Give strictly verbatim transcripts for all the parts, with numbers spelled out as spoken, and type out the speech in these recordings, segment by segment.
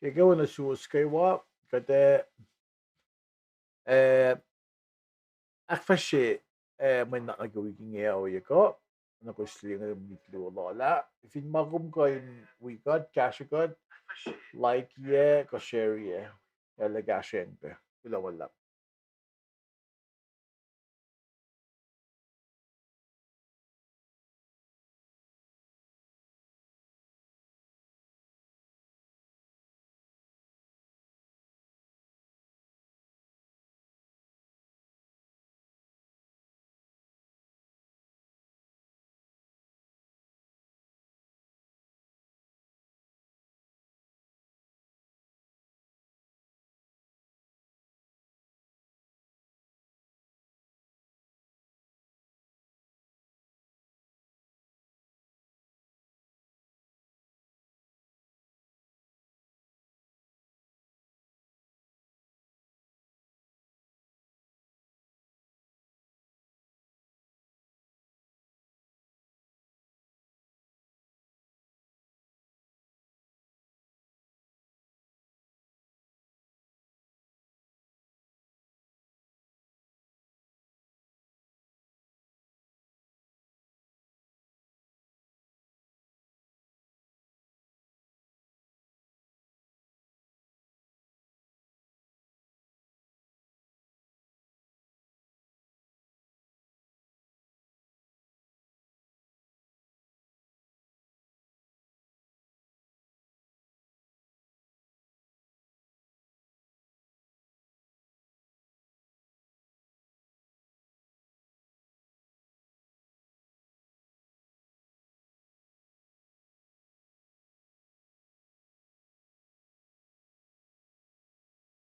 Ekuh wo nuh suwos kwewa, kuht ac, eh, ahkfahsrye, eh, mwe nuhnak nuh ke wik inge uh, ohiyac kuh, na kowos liye inge, mwe nuhnak luo lal ah. Fin ma kom kuh in wi kuht, kahsruh kuht, like-iyac, kuh share-iyac. Ac lah kahsruh acn pac. Kuloh ma luhlahp.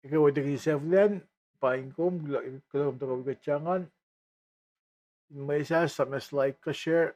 Ekuh wo tekini seflan, paing kom, kuloh, kuloh kom tuhkuh wi kuht ingacn. In mwesahs, sahp like kuh share.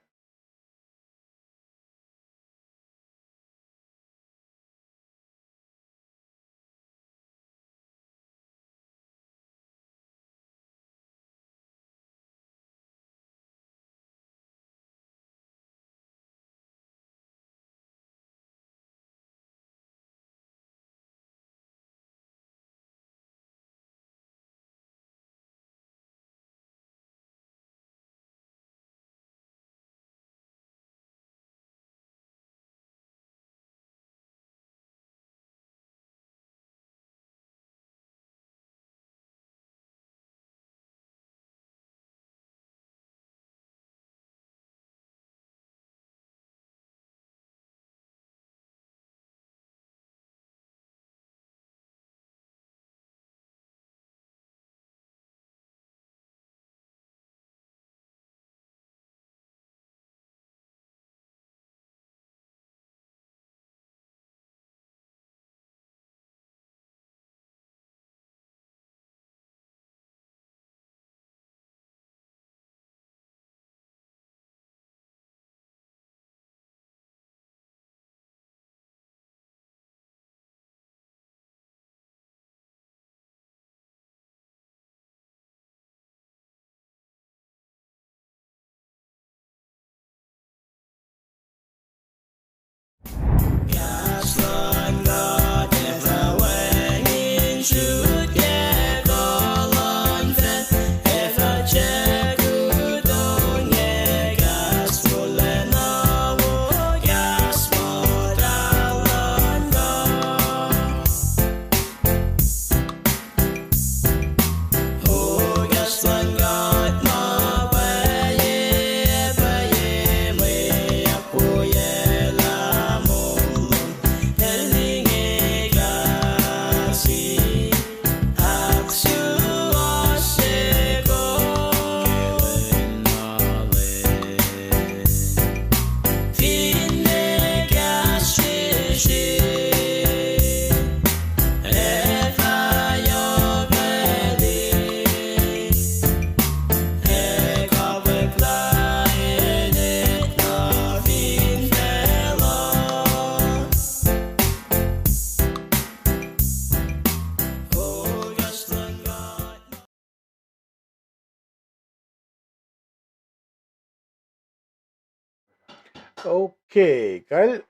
Okay, kal,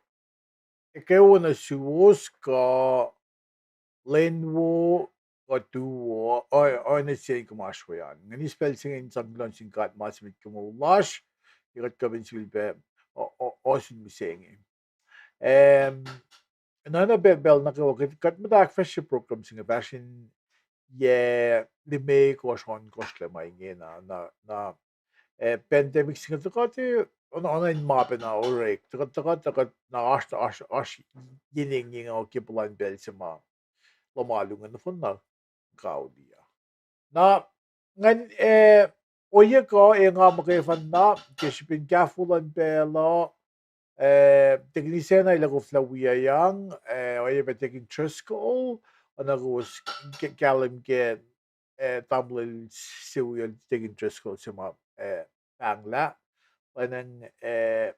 ekuh wo nuh suwos kuh Lwen wo, kuh tu wo, oacna sie kom oasr we an. Nga eis pacl se inge in sang kuloh nuh sin God ma se met ke moul lasr, ke kuht kuh in sifilpac ohsun mihsenge. Em, na, na pacl, pacl nuh kwewa kuht, kuht muhta ahkfahsrye program se inge fahsr in yac limekohsr, ohnkohsr lac ma inge na, na, na, eh, pandemic se inge tuhkuh, eh, on, on in ma pacna orek, tuhkuh, tuhkuh, tuhkuh na oasr, oasr, oasr yenengyeng uh ke puhlan pacl se ma lohm alu inge nohfohn na kauli uh. Na, ngan, eh, ohiyac kuh, eh, nga muhkwena ke srihpen kahfo luhn pacl uh, eh, Deacon Isacna el koflah wiyuc, eh, oacyacpac Deacon Driscoll, oacna kowos k-, kahlwem ke, eh, tamuhlwel se wiyacl Deacon Driscoll se ma, eh, pahnglah, pwacnwacng, eh,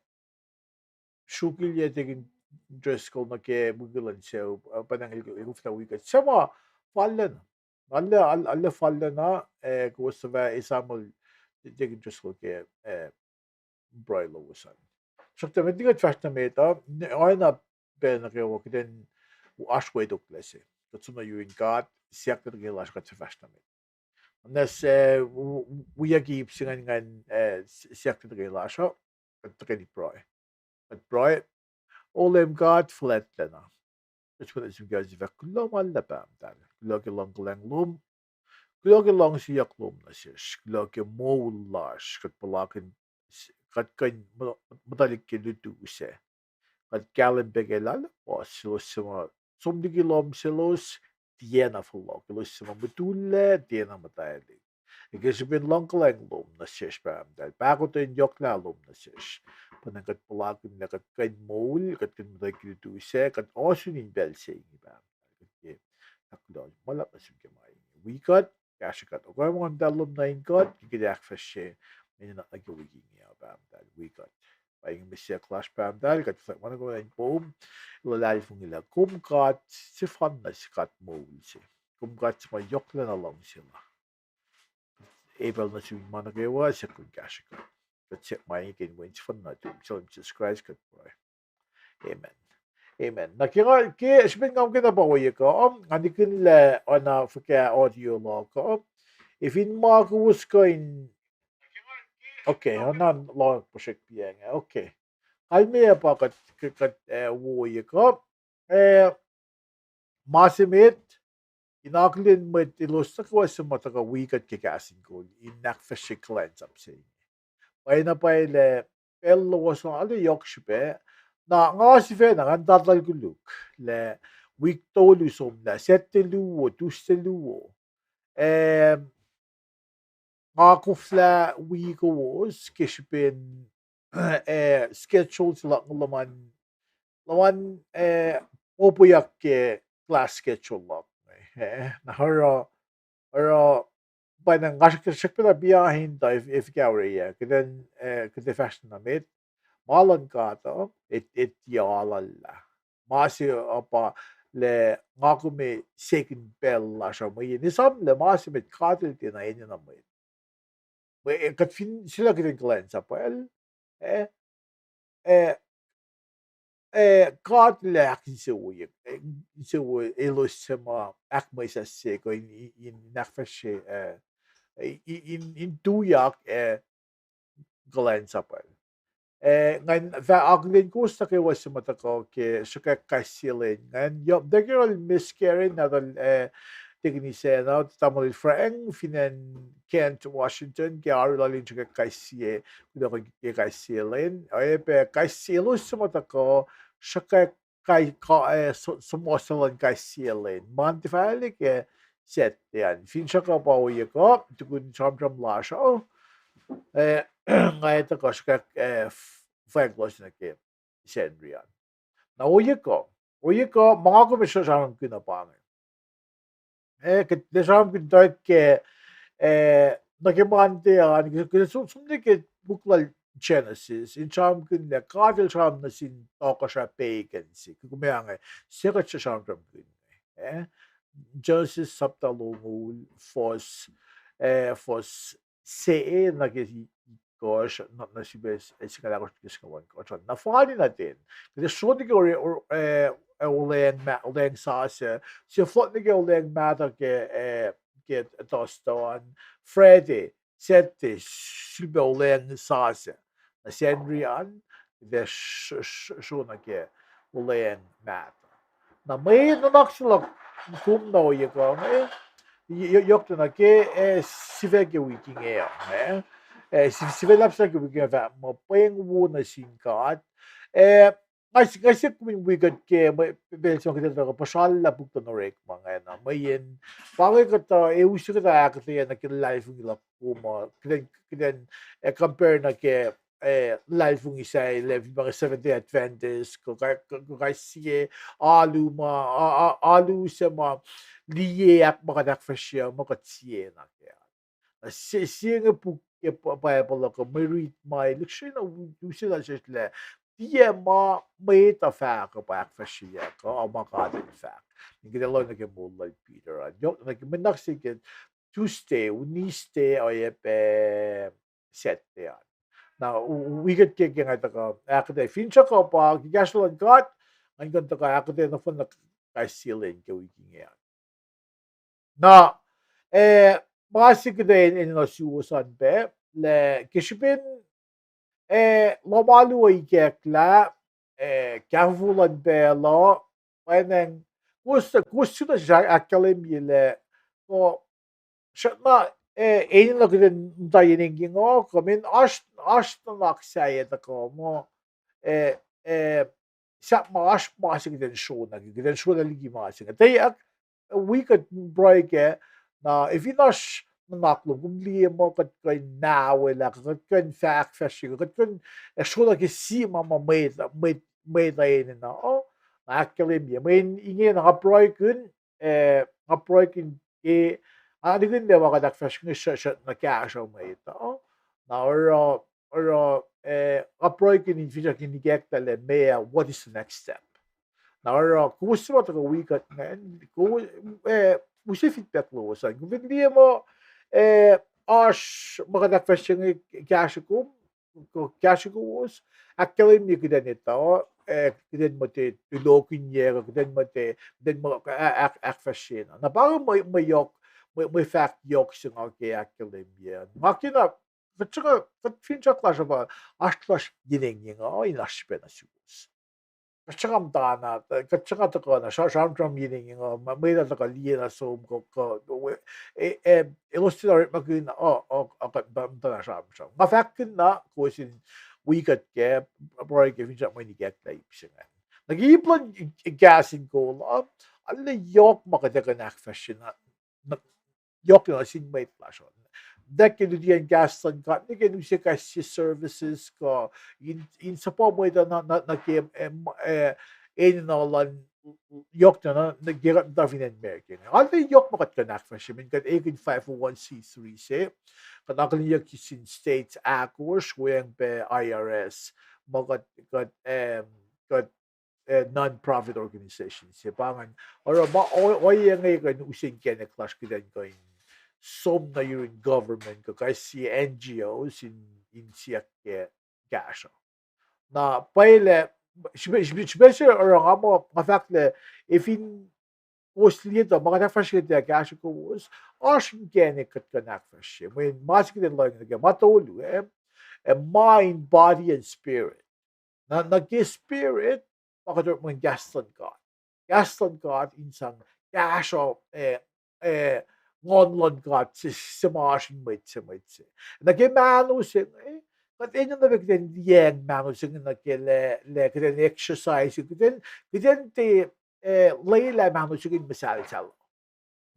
sruokilyac Deacon Driscoll nuh ke wik luhn sucu, eh, pwacnwacng el koflah wi kuht se ma fallacna. Arlac, arlac fallacna, eh, kowos fah esamuhl Deacon Driscoll ke, eh, pruhe lowos an. Sruhktuh met liki kuht fahsr nuh met uh, oacna pacl nuh kwewa kuht in oasr wetoklac se. Kuht som nuh yurin God, siyuck nuh ke lasr kuht fahsr nuh met. Na se, wiyuck ip se ingacn, eh, siyuck nuh ke lasr uh, kuht tuhkweni pruhe. Kuht pruhe. O Leum God fuhlwactlacna, kuht sifacna suk ke sifilpac kuloh ma luhlahp Pahpah muhtahl. Kuloh ke luhngkuhlwacng lom. Kuloh ke luhngse yohk lom nuh sesr. Kuloh ke moul lasr. Kuht puhlakihn, kuht kuh in muhtwaclihk ke lutu sac. Kuht kahlwem pac ke lah puhs selos suc ma som liki lohm selos, tiacna fohlohk. Elos suc ma mutullac, tiacna muhtwaclihk. Ac ke srihpen luhngkuhlwacng lom nuh sesr Pahpah muhtahl, pahkotwen yohklac lom nuh sesr, pwacnwacng kuht puhlakihn lah kuht kuh in moul, kuht kuh in muhtwaclihk ke lutu sac, kuht ohsun in pacl se inge Pahpah muhtahl, kuht ke ahkkuloh ma luhlahp nuh sum ke ma inge. Wi kuht, kahsrwe kuht. Okoe ma Nguhn muhtahl lom nuh in kuht, ke kuht ahkfahsrye mwe nuhnak nuh ke wik inge uh Pahpah muhtahl, wi kuht. Pa inge mwe siyuck lasr Pahpah muhtahl, kuht fahk ma nuh kwewa in poum, luhlahlfongi lah kom God sefanna, God moul se. Kom God se ma yohklac na luhngse la. Epal nuh sum ma nuh kwewa, siyuck kom kahsrwe kuht. Kuht siyuck ma inge ke inen Wen sefanna nuhtum, Jisus Kraist kuht pruhe. Amen. Amen. Na ke nga, ke srihpen nga muhkwena pa ohiyac kuh, nga nikihnlah oacna fuhkah audio luhk uh. Ac fin ma kowos kuh in, okay, oacna lohng puhsrwek piac inge. Okay. Kalmeyac pa kuht, kuht, kuht, eh, wo ohiyac kuh, eh, ma se met, in akihlen mwet elos nuh kwewa suc ma tuhkuh wi kuht ke Kahs in Kol in ahkfahsrye kuhlwacnsap se inge. Pwacyena pwacye lah pacl lowos an arlac yohk srihpac. Na nga sifacna ngan tatalkoluk lah wik tolu somlah, Saturday luo, Tuesday luo, eh, nga koflah wi kowos ke srihpen, eh, schedule se luhk luhman, luhman, eh, opuyuck ke class schedule luhk. Eh, na oruh, oruh, pwacnwacng nga srack, srack pacna behind tuh if, if kuh orwaclah, kuht in, eh, kuht in fahsr nuh met. Ma luhn God uh, it, it tiac alulah. Ma se uh pa lah nga kom second pacl lasr uh mweyen esam lah ma se met God el tiacna enenuh mwet. Mwe, eh, kuht fin sila kuht in kuhlwacnsapwacl, eh, eh, eh, God el ahkinsewowoye, eh, insewowo elos suc ma ahkmwesahsye kuh in, in, in ahkfahsrye, eh, in, in, in tuyak, eh, kuhlwacnsapwacl. Eh, ngan fah akihlen kowos nuh kwewa suc ma tuhkuh ke sruhkwack kais sie lwen. Ngan yohk, tuh ke oruh Miss Karen, nahtuhl, eh, Deacon Isacna, tamuhlwel Frank, fin acn Kent, Washington, ke oaru lal in sruhkwack kais sie, kunohkohn ke kais sie lwen. Oacyacpac kais sie elos suc ma tuhkuh, sruhkwack kai, ka, eh, so-, suhmuhslah luhn kais sie lwen. Monday fahla ke Saturday an. Finsrak uh pa ohiyac kuh, tukun sramsram lasr uh, eh, nga etuh kuh sruhkwack, eh, f-, fwack losin nuh ke Sacnri an. Na ohiyac kuh, ohiyac kuh, ma nga kom ac sramsramkihn uh pa inge. Eh, kuht ac sramsramkihn tuh ke, eh, nuh ke Monday an, kuht som, som nuh ke puk lal Genesis, in sramsramkihn lah God el sramsram nuh sin tohkohsrah pagan se, kuh kom ac inge, se kuht sramsramkihn. Eh, Genesis sapta longoul, fuhs, eh, fuhs se nuh ke itkohsr, na, na srihpac singucul ahkosr nuh ke singucul ohnkohsr. Na fani nuh ten, kuht ac sro nuh ke ore-, or-, eh, eh, olweacng ma-, olweacng sasuc. Se fohlohk nuh ke olweacng mahtuh ke, eh, ke Thursday an, Friday, Saturday, sulpac olweacng sasuc. Na Sacnri an, kuht ac sro-, sro-, sro nuh ke olweacng mahtuh. Na mwe nuhnak se luhk kom na ohiyac kuh inge, y-, y-, yohk tuh nuh ke, eh, sifac ke wik inge uh, eh, eh, si-, sifac luhlahp se ke wik inge fahk muh pweng wo nuh sin God. Eh, nga s-, nga siyuck kom in wi kuht ke, mwe, pacl se ma kuht ac tuhkuh puhsrallah puk luhn Orekma ingacn, mweyen pa inge kuhtuh, eh, use kuhtuh ahkuhtweyac nuh ke luhlahlfongi luhk kom uh, kuht in, kuht in, eh, compare nuh ke, eh, luhlahlfongi sahyac, fin pa inge Seventh Day Adventist, kuh ka-, kuh, kuh kais sie alu ma, a-, a-, alu se ma liye ahk-, ma kuht ahkfahsrye uh, ma kuht sie nuh ke. Na se, se inge puk ke Bi-, Bible uh, kuh mwe rit ma lihksreni na u-, use nuh sesr lah tiac ma mwet uh fahk uh pa ahkfahsryeyuck uh, ma God El fahk. Nwe kuht ac lohng nuh ke moul lal Peter an. Yohk nuh ke mwe nuhnak se ke Tuesday, Wednesday, oacyacpac Saturday an. Na u-, u-, wi kuht ke, ke nga tuhkuh ahkuhtweyac, finsrak uh pa ke kahsruh luhn God, ngan kuh in tuhkuh ahkuhtweyac nohfohn na kais sie lwen ke wik inge an. Na, eh, ma se kuht in, in enenuh suwos an pac, lah ke srihpen, eh, lohm alu uh ikacklah, eh, kahfofo luhn pacl uh, pwacnwacng, kowos, kowos suna sesr ahkkahlwemye lah, kuh, srackna, eh, enenuh kuht in muhta yen engyeng uh, kuh mweyen oasr, oasr nuhnak sahyac tuhkuh muh, eh, eh, sahp ma oasr ma se kuht in sro nuh ke, kuht in sro nuh liki ma se inge. Tuyak, wi kuht pruhe kac, na efin oasr nuhnak lom, kom liye muh kuht kuh in nawelah, kuht kuh in fahk fahsr, kuht kuh in, eh, sro nuh ke sie ma ma mwet, mwet, mwet uh enenuh, uh, na ahkkahlwemye. Mweyen ingena nga pruhekihn, eh, nga pruhekihn ke, nga nikihn lah ma kuht ahkfahsrye inge srackna kahsruh mwet uh. Na oruh, oruh, eh, nga pruhekihn in finsrak in ikacklah lah meac, what is the next step? Na oruh kowos se ma tuhkuh wi kuht ingacn, kowos, eh, use feedback lowos an. Kom fin liye muh, eh, oasr ma kuht ahkfahsrye inge kahsruh kom, kuh kahsruh kowos, ahkkahlwemye kuht in etuh, eh, kuht in muhta tulokihnyac, kuht in muhta, kuht in muh, ah, ah, ahkfahsryena. Na pa inge mwe, mwe yohk, mwe, mwe fahk yohk se nga ke ahkkahlwemye. Nga kena, kuht sruhnga, kuht finsrak lasr uh pa, oasr lasr yen engyeng uh, in oasr srihpac nuh suwos. Kuht sruhnga muhtana, kuht sruhnga tuhkuh na, sra-, sramsram yen engyeng uh, ma-, mwet uh tuhkuh liye na som kuh, kuh, eh, eh, elos tiac orekmakihn, uh, uh, uh, kuht muhtana sramsram. Nga fahkkihn na, kowos in wi kuht kac, pruhe kac, finsrak mwe ikacklah ip se ingacn. Na ke ip luhn kahs in kol uh, arlac yohk ma kuht ac kuh in ahkfahsrye na, na, yohk nuh sin mwet lasr uh. Tuh ke lutiyacn kahs luhn God, nuh ke use kahs sie services kuh in, in suhpwacr mwet uh nuh, nuh, nuh ke, eh, enenuh luhn yohk nuh, nuh ke kuht muhta fin acn America inge. Arlac yohk ma kuht kuh in ahkfahsrye, mweyen kuht ekihn five oh one c three se, kuht akihlenyuck sin states ahkosr, weacng pac I R S, ma kuht, kuht, em, kuht eh, non-profit organization se pa ingacn. Oruh ma o-, ohiyac inge kuh in use inkacnek lasr kuht in kuh in som nuh yurin government kuh kais sie N G Os in, in siyuck ke kahsruh. Na pwacye lah, srihpac, srihpac, srihpac se oruh nga muh, nga fahk lah, efin kowos liye tuh, ma kuht ahkfahsrye ke kahsruh kowos, oasr inkacnek kuht kuh in ahkfahsrye. Mweyen ma se kuht in lohng nuh ke ma tolu, eh, eh, mind, body, and spirit. Na, nuh ke spirit, pa kuht orekmakihn kahs luhn God. Kahs luhn God in sang kahsruh, eh, eh, nguhn luhn God se, se ma oasr in mwet se, mwet se. Nuh ke mahno se inge, kuht enenuh pac kuht in liyacacng mahno se inge nuh ke lah, lah kuht in exercise, kuht in, kuht in tiac, eh, lwelah mahno se inge in muhsahlsahl.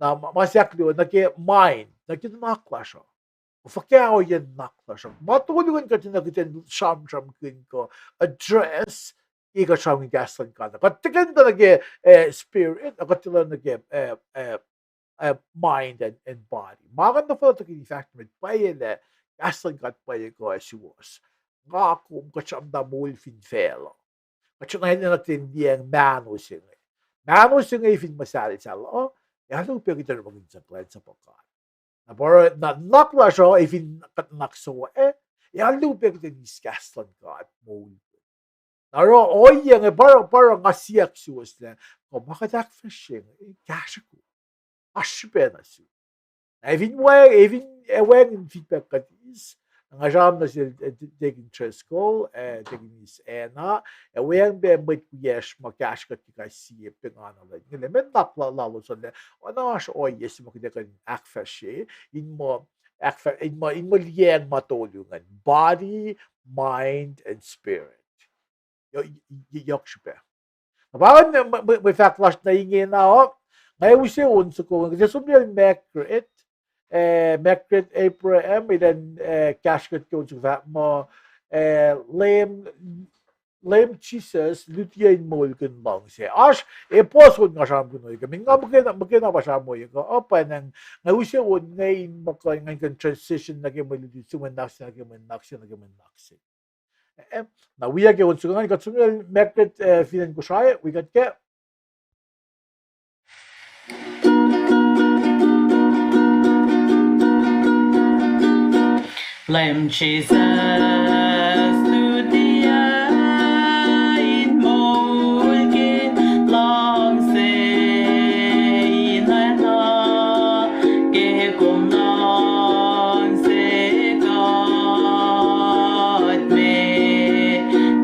Na ma, ma se ahkluo nuh ke mind, nuh ke nuhnak lasr uh. Fuhkah ohiyacn nuhnak lasr uh. Ma tolu ingacn kuht enenuh kuht in sramsramkihn kuh address, ke kuht sramsramkihn kahs luhn God. Kuht tiac kuh nuh ke, eh, spirit, kuht tiac kuh nuh ke, eh, eh, eh, mind and, and body. Ma ingacn nohfohn tuhkweni fahk met pwacye lah kahs luhn God pwacye kuh ac suwohs. Nga kom kuht sramsram moul fin facluh. Kuht sramsram enenuh kuht in liyacacng mahno se inge. Mahno se inge fin muhsahlsahl uh, ac arlac upac kuht in orekmakihn sang kuhlwacnsapuh God. Na pa oruh na nuhnak lasr uh, efin kuht nuhnak suwohs, ac arlac upac kuht in eis kahs luhn God moul. Na oruh ohiyac inge pa oruh, pa oruh nga siyuck suwos lah, kuh ma kuht ahkfahsrye inge, kahsrwe kom. Oasr srihpac nuh sum. Na efin wacng, efin, eh, wacng in feedback kuht eis, nga sramsram nuh sel, eh, Deacon Driscoll, eh, Deacon East Anna, ac weacng pac mwet wiyacsr ma kahsrwe kuht ke kais sie pengana lal. Inge lah mwe nuhnak la-, lalos uh lah, oacna oasr ohiyac se ma kuht ac kuh in ahkfahsrye, in muh, ahkfah-, in muh, in muh liyacacng ma tolu ingacn, body, mind, and spirit. Yo-, y-, y-, yohk srihpac. Na pa ingacn mwe, mwe, mwe fahk lasr nuh ingena uh, nga use on soko inge, kuht ac som liyacl Margaret, eh, Margaret Abraham, elan, eh, kahsrwe kuht ke on soko fahk muh, eh, Leum, Leum Jisus, lutiyuc in moulkihn luhngse. Oasr, eh, puhs on nga sramsramkihn ohiyac, min nga muhkwena, muhkwena pa sramsram ohiyac, uh, pa nga, nga use on inge in muh kuh in, nga in kuh in transition nuh ke mwe luti, su mwe nuhnak se, nuh ke mwe nuhnak se, nuh ke mwe nuhnak se. Eh, na wiyuck ke on soko inge, kuht som liyacl Margaret, eh, fin acn Kosrae, wi kuht kac. Leum Jisus, lutiyuc in moulkihn luhngse, in oacna ke kom luhngse kuht me,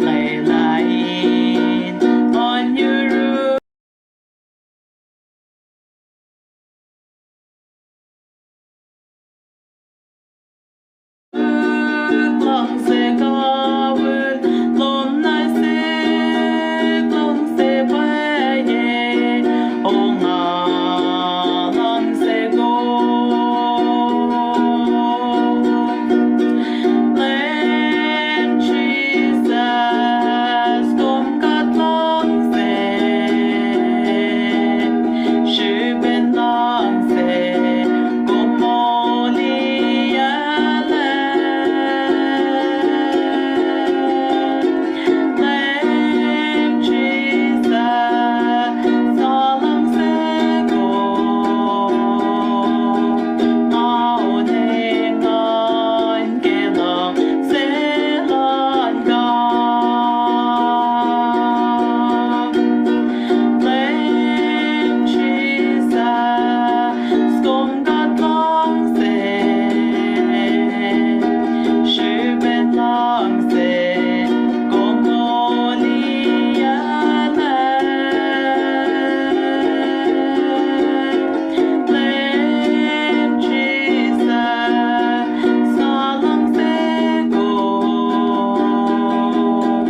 lwelah in oan yuruk luhngse kawihl, lom nuh sihk luhngse pwacye, ongaiyac luhngse kom. Leum Jisus, kom kuht luhngse, srihpen luhngse kom moliyucklac. Leum Jisus, nga luhngse kom, nga onengan ke luhngse luhn God. Leum Jisus, kom kuht luhngse, srihpen luhngse kom moliyucklac. Leum Jisus, nga luhngse kom,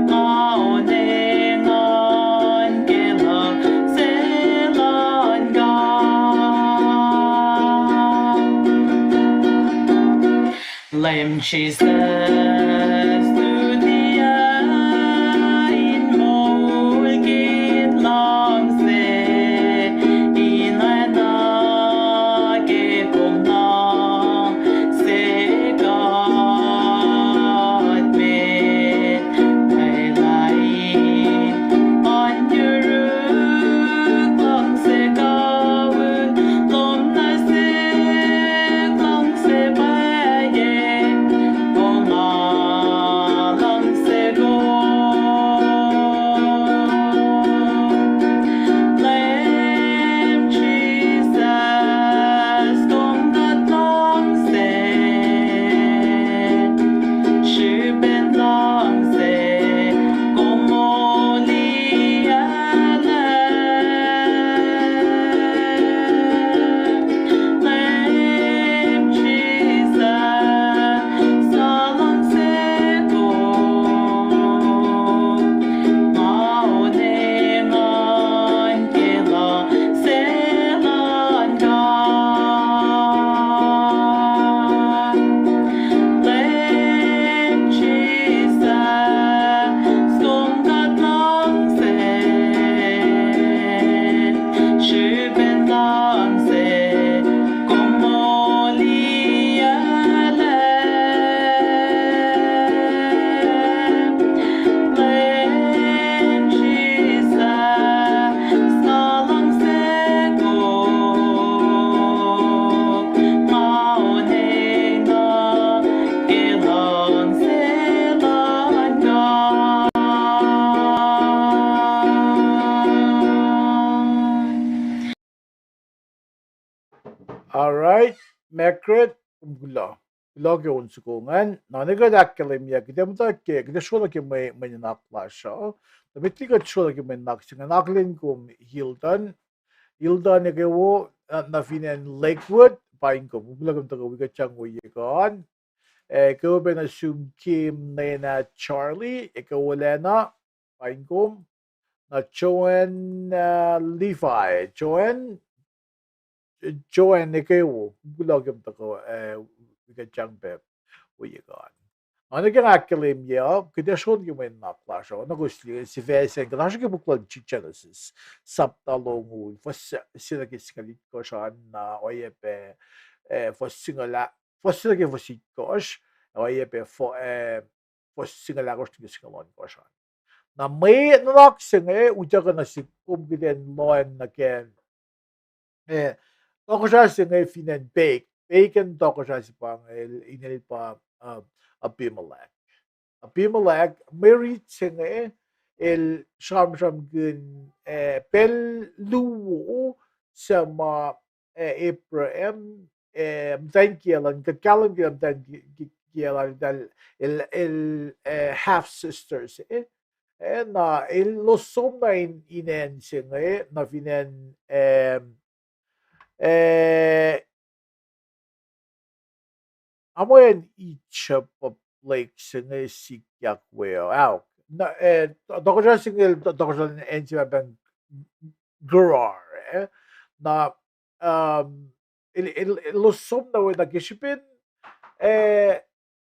nga onengan ke luhngse luhn God. Leum Jisus, lutiyuc in moulkihn luhngse, in oacna ke kom luhngse kuht me, lwelah in oan yuruk luhngse kawihl, lom nuh sihk luhngse pwacye, kom All right, Margaret, kom kuloh. Kuloh ke on soko ingacn. Na nwe kuht ahkkahlwemye, kuht ac muhta ke, kuht ac srolah ke mwe, mwe nuhnak lasr uh. Na met liki kuht srolah ke mwe nuhnak se ingacn, akihlen kom Hilton. Hilton eke wo, na, na fin acn Lakewood, paing kom. Kuloh ke kom tuhkuh wi kuht sang ohiyac kuh an. Eh, eke wo pac nuh sum Kim, Nena, Charlie, eke wolacna, paing kom. Na Joanne, uh, Levi, Joanne, Joanne eke wo, kuloh ke kom tuhkuh, eh, wi kuht sang pac ohiyac kuh an. Nga nuh ke nga ahkkahlwemye uh, kuht ac srolah ke mwe nuhnak lasr uh, na kowos liye sifac se ingacn, kuht oasr ke puk luhn Genesis, sapta longoul, fuhs se nuh ke singucul itkohsr an, na oacyacpac, eh, fuhs singucul, fuhs se nuh ke fuhs itkohsr, oacyacpac fuhs singucul ahkosr nuh ke singucul ohnkohsr an. Na mwe nuhnak se inge utuckuh nuh sihk kom kuht in lohacng nuh ke, eh, tohkohsrah se inge fin acn Pek-, Pegan, tohkohsrah se pa inge el, inel pa, uh, Abimelech. Abimelech, mwe rit se inge, el sramsramkihn, eh, pacl luo, suc ma, eh, Abraham, eh, muhtwacn kiyacl an, kuht kahlwem ke muhtwacn ki-, ki-, kiyacl an, eltahl, el, el, eh, half sisters, eh. Eh, na elos som nuh in, in acn se inge, na fin acn, eh, eh, amwen Egypt, lake se inge sikyak we, aok. Na, eh, to-, tohkohsrah se inge, to-, tohkohsrah acn se ma pahngpahng Gerar, eh. Na, um, el, el, elos som nuh we na ke srihpen, eh,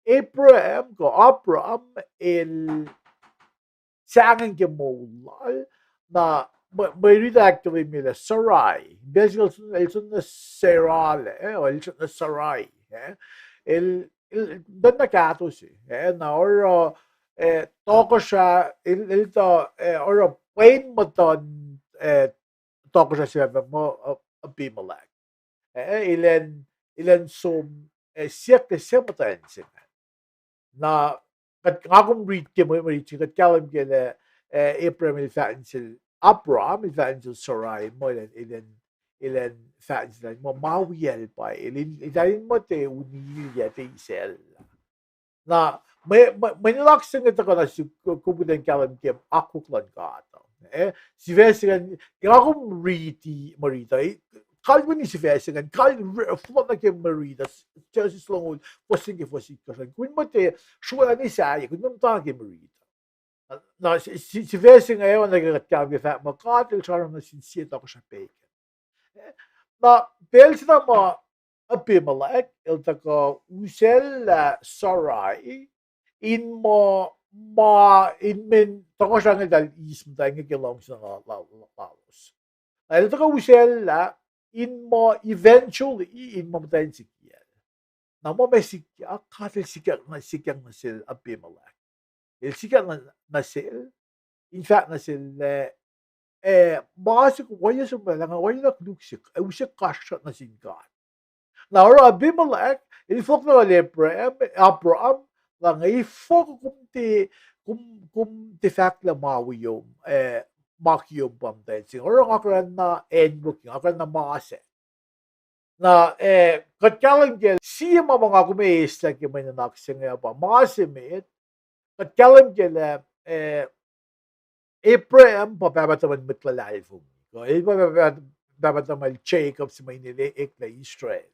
Abraham, kuh Abraham, el sahngweng ke moul lal, na mwe, mwe riti ahkkahlwemye lah Sarai, pacl se el som, el som nuh Sarah lac, eh, el som nuh Sarai, eh, el, el, el tuhna kahto se, eh, na oruh, eh, tohkohsrah, el, el tuh, eh, oruh pwen muhtuhn, eh, tohkohsrah se ma, ma, uh, Abimelech. Eh, elan, elan som, eh, siyuck lah suc muhtwacn se ingacn. Na, kuht, nga kom riti ke mwe, mwe riti, kuht kahlwem ke lah, eh, Abraham el fahk nuh sel, Abraham el fahk nuh sel Sarai, muh elan, elan, elan fahk nuh sel, muh ma wiyacl pa, el in, elan in muhta unilyac te isacl. Na, mwe, mwe, mwe nuhnak se inge tuhkuh nuh sihk, kom kuht in kahlwem ke akwuck luhn God. Eh, sifac se ingacn, ke nga kom riti mwe riti, kalweni sifac se ingacn, kal-, fohlohk nuh ke mwe riti, Genesis longoul, fuhs se ke fuhs itkohsr an. Kom in muhta srolah nuh sahyac, kom in muhta ke mwe riti. Na, si-, si-, sifac se inge oacna ke kuht kahlwem ke fahk muh God el sramsram nuh sin sie tohkohsrah Pegan. Na pacl se na ma Abimelech el tuhkuh usacllah Sarai, in muh, ma, in men tohkohsrah inge eltahl eis muhta inge ke luhngse la-, la-, la-, lalos. Na el tuhkuh usacllah, in muh eventually, in muh muhtwacn se kiyacl. Na muh ma sikyak, God el sikyak nuh, sikyak nuh sel Abimelech. El sikyak nuh, nuh sel, in fahk nuh sel lah, eh, ma se kom ohiyac som lah, nga ohiyac na koluk se, eh, use kasrkuhsrak nuh sin God. Na oruh Abimelech el fohlohk nuh Abraham, Abraham, lah nga efuh kom tiac, kom, kom tiac fahk lah ma wiyom, eh, ma kiyom pa muhtwacn se inge. Oruh nga kuh na acnwuki, nga kuh na ma se. Na, eh, kuht kahlwem ke sie ma ma nga kom eislah ke mwe nuhnak se inge pa ma se met, kuht kahlwem ke lah, eh, Abraham pa pahpah tuhmwacl mwet luhlahlfongi. Kuh el pa pahpah, pahpah tuhmwacl Jacob se ma inel e-, eklac Israel.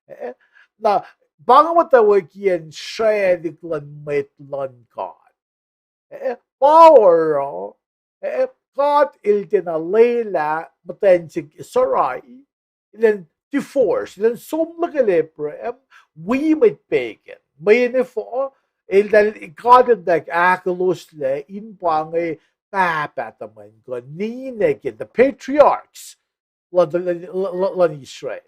Eh, na, pa inge muhtwacwacackiyacn sraclihk luhn mwet luhn God. Eh, pa oruh, eh, God el tiacna lwelah muhtwacn se Sarai, elan divorce, elan som lukel Abraham wi mwet Pegan. Mweyen efuh, eltahl, God el tuh ahkoloslac in pa inge pahpah tuhmwacn kuh ninac ke the patriarchs luhn, luhn, luhn Israel.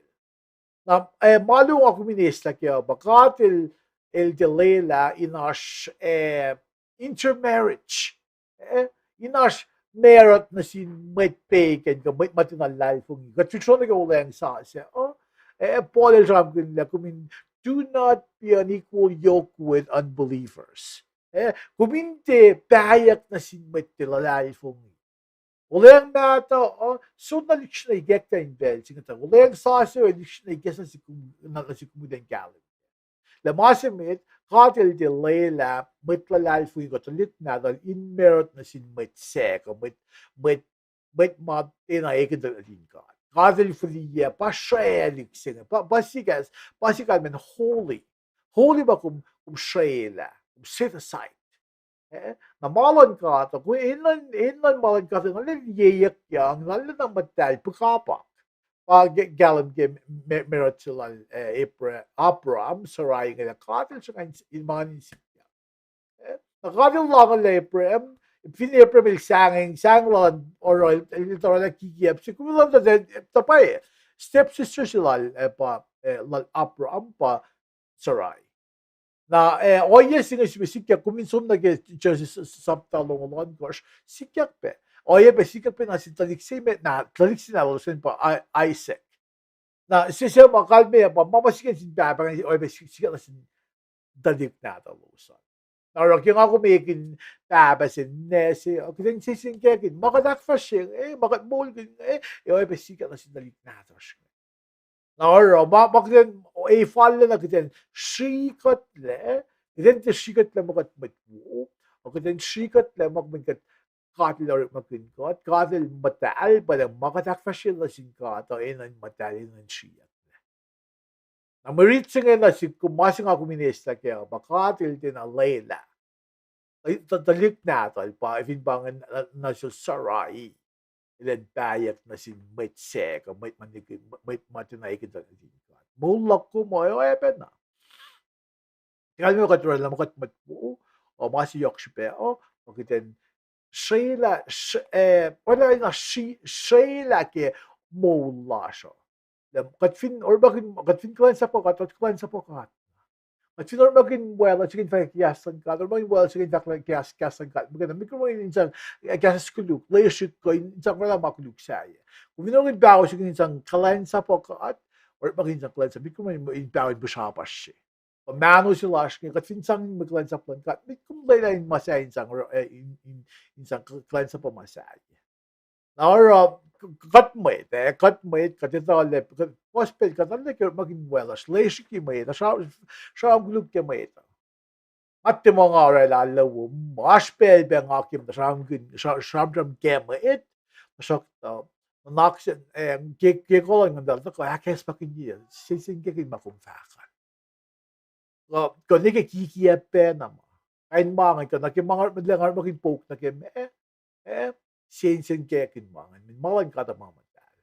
Na, eh, ma luo nga kom in eislah ke uh pa God el, el tiac lwelah in oasr, eh, intermarriage. Eh, in oasr marut nuh sin mwet Pegan kuh mwet ma tiacna luhlahlfongi. Kuht fin srolah ke Wuhlweacng Sasuc, uh, eh, Paul el sramsramkihn lah kom in do not be unequal yoke with unbelievers. Eh, kom in tiac pahyuck nuh sin mwet tiac luhlahlfongi. Olweacng mahtuh uh, soenna lihksreni ikacklah in pacl se inge tuh olweacng sasuc uh lihksreni ikacklah nuh sihk kom, nuh sihk kom kuht in kahlwem. Lah ma se met, God El tiac lwelah mwet luhlahlfongi kuh tuhlihk nahtuhl in marut nuh sin mwet sac kuh mwet, mwet, mwet ma tiacna ekihn tuhlihk nuhtin God. God El fihliyac pa sraclihk se inge, pa, pa sikyak, pa sikyak kalmacn holy. Holy pa kom, kom srwaclah, kom set aside. Eh, na ma luhn God uh, kom enenuh, enenuh ma luhn God uh, na liyeyuckyang, na lwelah muhtahl pihkapak. Pa ke, kahlwem ke ma-, marut se lal, eh, Abra-, Abraham, Sarai inge lah God El sruhnga in, in ma in sikyak. Eh, na God El lahngolah Abraham, fin Abraham el sahngweng, sahngweng lal oruh el, el, el tuh orwaclah kikiacp se, kom lal tuh, tuh pwacye, stepsister se lal, eh, pa, eh, lal Abraham pa Sarai. Na, eh, ohiyac se inge srihpac sikyak, kom fin som nuh ke Genesis sapta longoul ohnkohsr, sikyak pac. Ohiyac pac sikyak pac nuh sin tuhlihk se met, na tuhlihk se nahtuhlos an pa I-, Isaac. Na se, se ma kalmeyac pa, ma, ma sikyak nuh sin pahpah inge, ohiyac pac si-, sikyak nuh sin tuhlihk nahtuhlos an. Na oruh ke nga kom ekihn pahpah se, ninac se, kuht in sensenkackihn ma kuht ahkfahsrye inge, ma kuht moulkihn inge, eh, ohiyac pac sikyak nuh sin tuhlihk nahtuhsr inge. Na oruh ma, ma kuht in, e, fal na kuht in srihkuhtlac, kuht in tiac srihkuhtlac ma kuht mwet wo, kuht in srihkuhtlac ma kuht, God El orekmakihn kuht, God El muhtahl, pa ma kuht ahkfahsrye nuh sin God uh enenuh in muhtahl, enenuh in sriyucklac. Na mwe rit se inge nuh sihk kom, ma se nga kom in eislah kac uh pa God El tiacna lwelah tuh-, tuhlihk nahtuhl pa, fin pa inge nuh, nuh sel Sarai, elan pahyuck nuh sin mwet sac kuh mwet ma nihk-, mwet ma tiacna ekihn tuhlihk nuhtin God. Moul luhk kom uh oacpacna. Kalmac kuht orwaclah ma kuht mwet wo, uh, ma se yohk srihpac uh, uh, kuht in srwaclah, sr-, eh, orwaclah na sri-, srwaclah ke moul lasr uh. Lah kuht fin orekmakihn, kuht fin kuhlwacnsapuh God, kuht kuhlwacnsapuh God. Kuht fin orekmakihn weluhl, srihke in fahk kahs luhn God, orekmakihn weluhl, srihke in fahk kahs, kahs luhn God. Muhkwena, muhkwena in sang, eh, kahs koluk, lesrihk kuh in sang orwaclah ma koluk sahyac. Kom fin orekmakihn paho, srihke in sang kuhlwacnsapuh God, orekmakihn in sang kuhlwacnsapuh, muhkwena in paho in pihsrapasr se. Kuh mahno se lasr inge, kuht fin sang in mwe kuhlwacnsap luhn God, met kom lwelah in ma sahyac in sang, eh, in, in, in sang kuhlwacnsapuh ma sahyac. Na oruh, kuht mwet, eh, kuht mwet, kuht etuh lah, kuht, puhs pacl kuht arlac ke orekmakihn weluhl, lesrihki mwet, sra-, sramsram koluk ke mwet. Nga tiac muh nga orwaclah lowos, oasr pacl pac nga ke muhta sramsramkihn, sra-, sramsram ke mwet, tuhsruhktuh, nuhnak se, eh, ke, ke kolan ngan tuh tuhkuh ahkacsmakihnye, sensenkackihn ma kom fahk an. Kuh, kuh nuh ke kikiacp pacna ma. Kain ma inge, kuh nuh ke ma nga, nga orekmakihn pouk nuh ke ma, eh, sensenkackihn ma inge, ma luhn God uh ma muhtahl.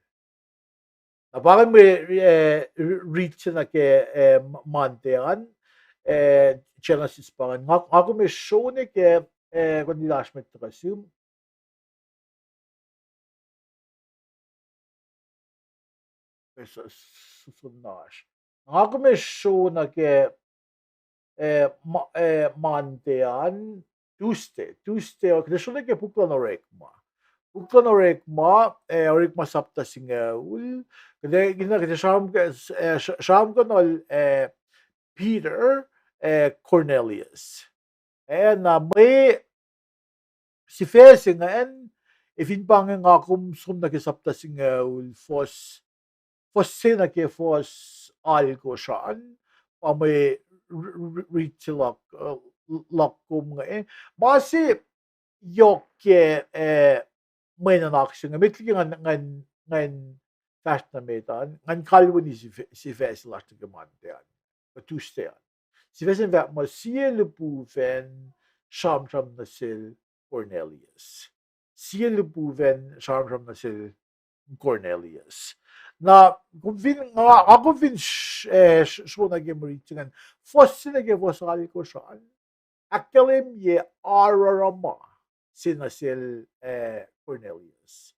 Na pa inge mwe, eh, rit se nuh ke, eh, Monday an, eh, Genesis pa inge. Nga, nga kom ac sro nuh ke, eh, kuh in lasr met tuhkuh sum. Nga kom ac sro nuh ke, eh, Monday an, Tuesday, Tuesday, kuht ac sro nuh ke puk luhn Orekma. Puk luhn Orekma, eh, Orekma sapta singucul, kuht ac, kuht ac sram, eh, sramsramkihn, eh, Peter, eh, Cornelius. Eh, na mwe sifac se ingacn, eh, fin pa inge nga kom som nuh ke sapta singucul, fuhs, fuhs se nuh ke fuhs alkosr an, pa mwe rit se luhk, luhk kom inge. Ma se yohk ke, eh, mwe nuhnak se inge, met liki ngan, ngan, ngan fahsr nuh met an, ngan kalweni sifac se lasr nuh ke Monday an, kuh Tuesday an. Sifac se fahk muh sie lihpufacn sramsram nuh sel Cornelius. Sie lihpufacn sramsram nuh sel Cornelius. Na, kom fin, nga, nga kom fin, eh, sro nuh ke mwe rit se ingacn, fuhs se nuh ke fuhs alkosr an, ahkkahlwemye aruruma se nuh sel, eh, Cornelius.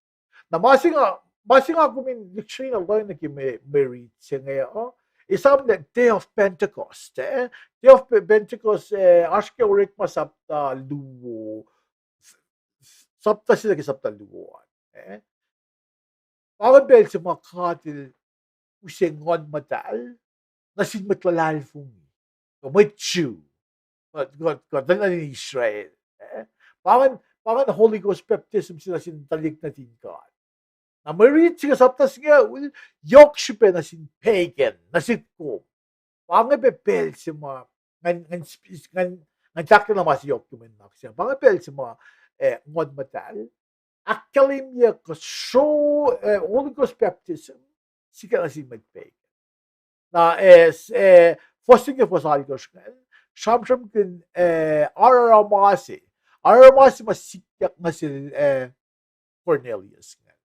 Na ma se nga, ma se nga kom in lihksreni na lohng nuh ke mwe, mwe rit se inge uh, esam lah Day of Pentecost, eh? Day of Pe-, Pentecost, eh, oasr ke Orekma sapta luo, sapta se nuh ke sapta luo an, eh? Pa ingacn pacl se ma God El use Nguhn Muhtahl nuh sin mwet luhlahlfongi, kuh mwet Jew, kuh, kuh, kuh tuhlihk nuhtin Israel, eh? Pa ingacn, Pa ingacn Holy Ghost baptism se nuh sin tuhlihk nuhtin God. Na mwe rit se ke sapta singucul, yohk srihpac nuh sin pagan, nuh sin kom. Pa inge pac pacl se ma, ngan, ngan, ngan, ngan tahklah na ma se yohk ke mwe nuhnak se. Pa inge pacl se ma, eh, Nguhn Muhtahl ahkkahlwemye kuh sro, eh, Holy Ghost baptism, sikyak nuh sin mwet pagan. Na, eh, s-, eh, fuhs se ke fuhs alkosr ingacn, sramsramkihn, eh, aruruma se. Aruruma se ma sikyak nuh sel, eh, Cornelius ingacn.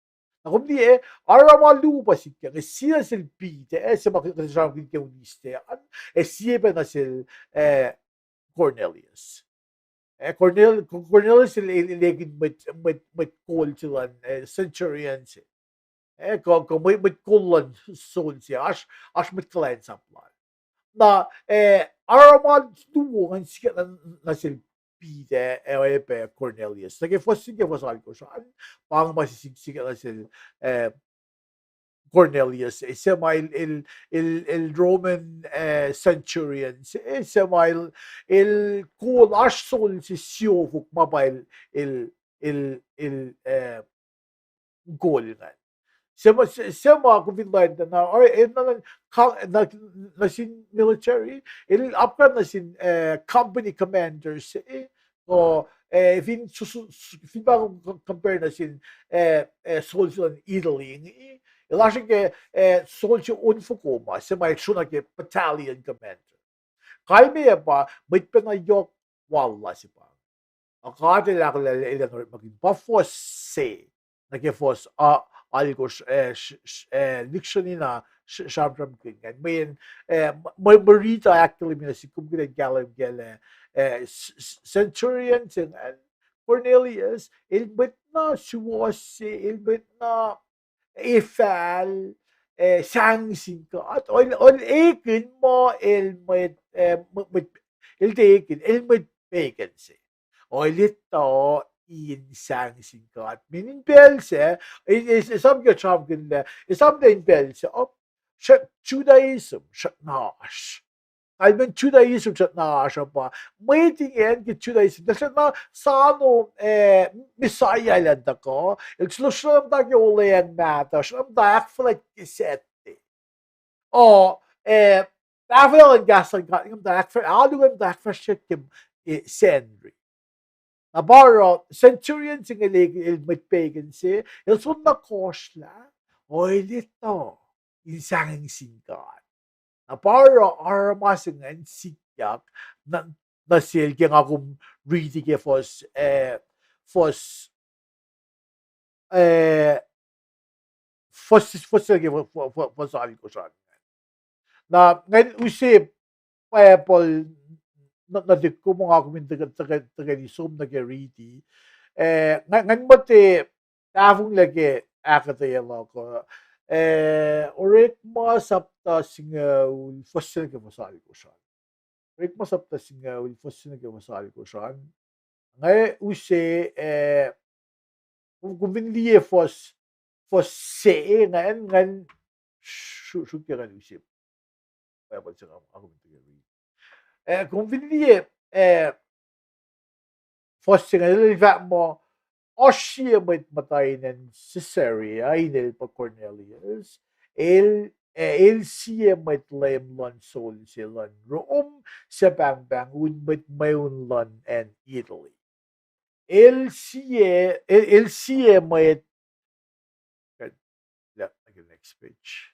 Na kom liye, aruruma luo pa sikyak, eh, sie nuh sel Peter, eh, se ma kuht sramsramkihn ke uniste an, eh, sie pac nuh sel, eh, Cornelius. Eh, Cornel-, Cornelius el, el, el ekihn mwet, mwet, mwet kol se luhn, eh, centurion se. Eh, kuh, kuh mwet, mwet kol luhn soldier, oasr, oasr mwet kuhlwacnsap lal. Na, eh, aruruma luo ingacn sikyak nuh, nuh sel Peter, eh, oacyacpac Cornelius. Nuh ke fuhs se ke fuhs alkosr an, pa inge ma se sik-, sikyak nuh sel, eh, Cornelius, eh, se ma el, el, el, el Roman, eh, centurion, se, eh, se ma el, el kol oasr soldier siofok ma pa el, el, el, el, eh, kol ingacn. Se ma, se, se ma kom fin liye na, or, eh, na, na, ka-, na, nuh sin military, el apkuhran nuh sin, eh, company commander se, eh, kuh, eh, fin su-, su-, su-, fin pa compare nuh sin, eh, eh, soldier luhn Italy inge, el oasr ke, eh, soldier onfoko ma, se ma el sro nuh ke battalion commander. Kalmeyac pa, mwet pacna yohk wal la se pa. Ac God El ahkolah el, el orekmakihn pa fuhs se, nuh ke fuhs, ah, alkosr, eh, s-, s-, eh, lihksreni na s-, sramsramkihn ingacn. Mweyen, eh, mwe, mwe riti ahkkahlwemye nuh sihk, kom kuh in kahlwem kac lah, eh, s-, s-, centurion se ingacn, Cornelius, el mwet na suwohs se, el mwet na efahl, eh, sahngweng sin God, el, el ekihn muh el mwet, eh, mwet, mwet, el tiac ekihn, el mwet pagan se. El etuh in sahngweng sin God. Meaning pacl se, e, e, esam ke sramsramkihn lah, esam lah in pacl se, oh, srack Judaism, srack na oasr. Kalmen Judaism srack na oasr uh pa. Mwet ingacn ke Judaism, srack na soano, eh, Messiah elan tuhkuh, el srlo srack na muhta ke olweacng mahtuh, srack na muhta ahkfuhlwact ke Saturday. Oh, eh, tahfwelah luhn kahs luhn God, muhta ahkfah-, alu muhta ahkfahsrye ke, eh, Sacnri. Na pa oruh centurion se inge el, el mwet pagan se, el soenna kohsrlah, el etuh in sahngweng sin God. Na pa oruh aruruma se ingacn sikyak, na, nuh sel ke nga kom riti ke fuhs, eh, fuhs, eh, fuhs, fuhs se ke fuhs, fuhs, fuhs alkosr an. Na, ngan use Bible nuh, nuh tik kom, nga kom in tuhkweni som nuh ke riti. Eh, ngan, ngan muhta tahfonglac ke ahkuhtweyac luhk uh. Eh, Orekma sapta singucul, fuhs se nuh ke fuhs alkosr an. Orekma sapta singucul, fuhs se nuh ke fuhs alkosr an. Nga use, eh, kom, kom fin liye fuhs, fuhs se, ngan, ngan, sru-, sruokyac ngan use Bible se nga, nga kom in tuhkweni riti. Eh, kom fin liye, eh, fuhs se inge el fahk muh, oasr sie mwet muhta in acn Caesarea, inel pa Cornelius, el, eh, el sie mwet leum luhn soldier luhn Rome, suc pahngpahng un mwet mweun luhn acn Italy. El sie, el, el sie mwet, next page.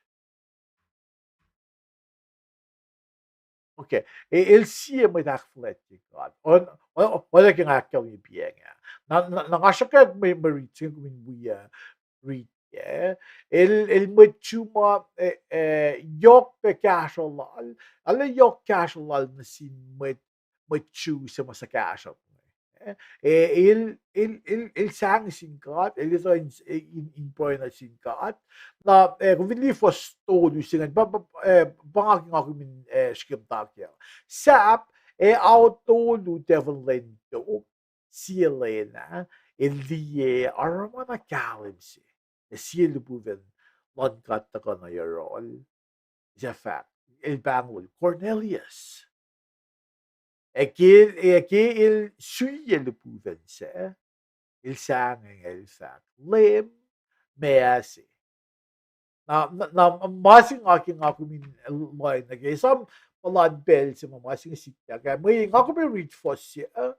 Okay, e-, el sie mwet ahkfuhlwactye God. On, on, on ke nga ahkkahlwemye piacng ah. Na, na, na nga sruhkwack mwe, mwe rit se kom in wi, uh, rit, eh. El, el mwet Jew ma, eh, eh, yohk pac kahsruh lal, arlac yohk kahsruh lal nuh sin mwet, mwet Jew se ma suhkahsruhp. Eh, el, el, el, el sahngweng sin God, el etuh in, in, in pruhe nuh sin God. Na, eh, kom fin liye fuhs tolu se ingacn, pa, pa, eh, pa nga ke nga kom in, eh, srihke muhta kac. Sahp, eh, ao tolu devil lwen tok, sie lwen ah, el liye aruruma na kahlwem se, ac sie lihpufacn luhn God tuhkuh nuh yohrohl. Suc fahk, el pahnglol, Cornelius. Ac ke, ac ke el suiye lihpufacn sac, El sahngweng, el fahk, Leum, meac se? Na, na, na ma se nga ke nga kom in lohacng nuh ke, esam puhlan pacl se ma ma se inge sikyak ah. Mweyen nga kom in read fuhs se, eh,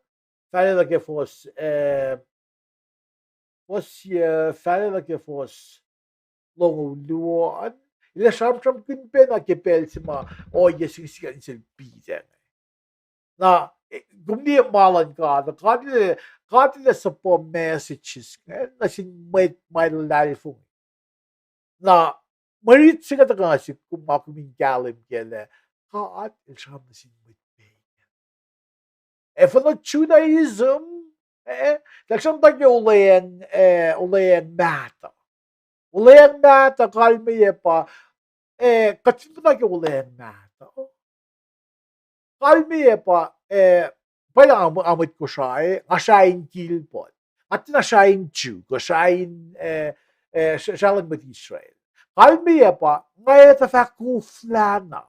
fahlac nuh ke fuhs, eh, fuhs se, fahlac nuh ke fuhs longoul luo an. El ac sramsramkihn pacna ke pacl se ma ohiyac se inge sikyak nuh sel Peter inge. Na, eh, kom liye ma luhn God, God el, God el ac suhpuh messages inge nuh sin mwet ma luhlahlfongi. Na, mwe rit se inge tuhkuh nuh sihk kom, ma kom in kahlwem kac lah God el sramsram nuh sin mwet pagan. Ac fin Judaism, eh, tuh sramsram ke olweacng, eh, olweacng mahtuh. Olweacng mahtuh kalmeyac pa, eh, kuht fin muhta ke olweacng mahtuh, kalmeyac pa, eh, pwacye nga mwet Kosrae, nga srah in Gilbert. Nga tiacna srah in Jew, kuh srah in, eh, eh, srah luhn mwet Israel. Kalmeyac pa, nga etuh fah koflahna.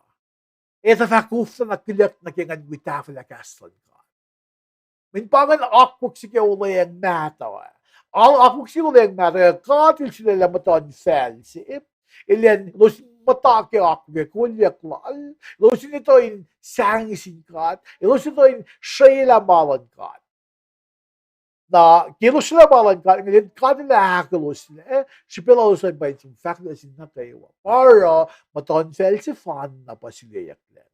Etuh fah koflahna kilyak nuh ke ngan wi tahfwelah kahs luhn God. Mweyen pa ingacn akwuck se ke olweacng mahtuh ah. Akwuck se ke olweacng mahtuh ah, God el sulaclah muhtuhnfacl se, elan elos in muhta ke akwuck ac kolyuck lal, elos in etuh in sahngweng sin God, elos in etuh in srelah ma luhn God. Na, ke elos srelah ma luhn God, nge God el ahkoloslac, srihpac lalos an pa in som fahk nuh sin nuh kwewa. Pa oruh muhtuhnfacl sefanna pa suleyucklac.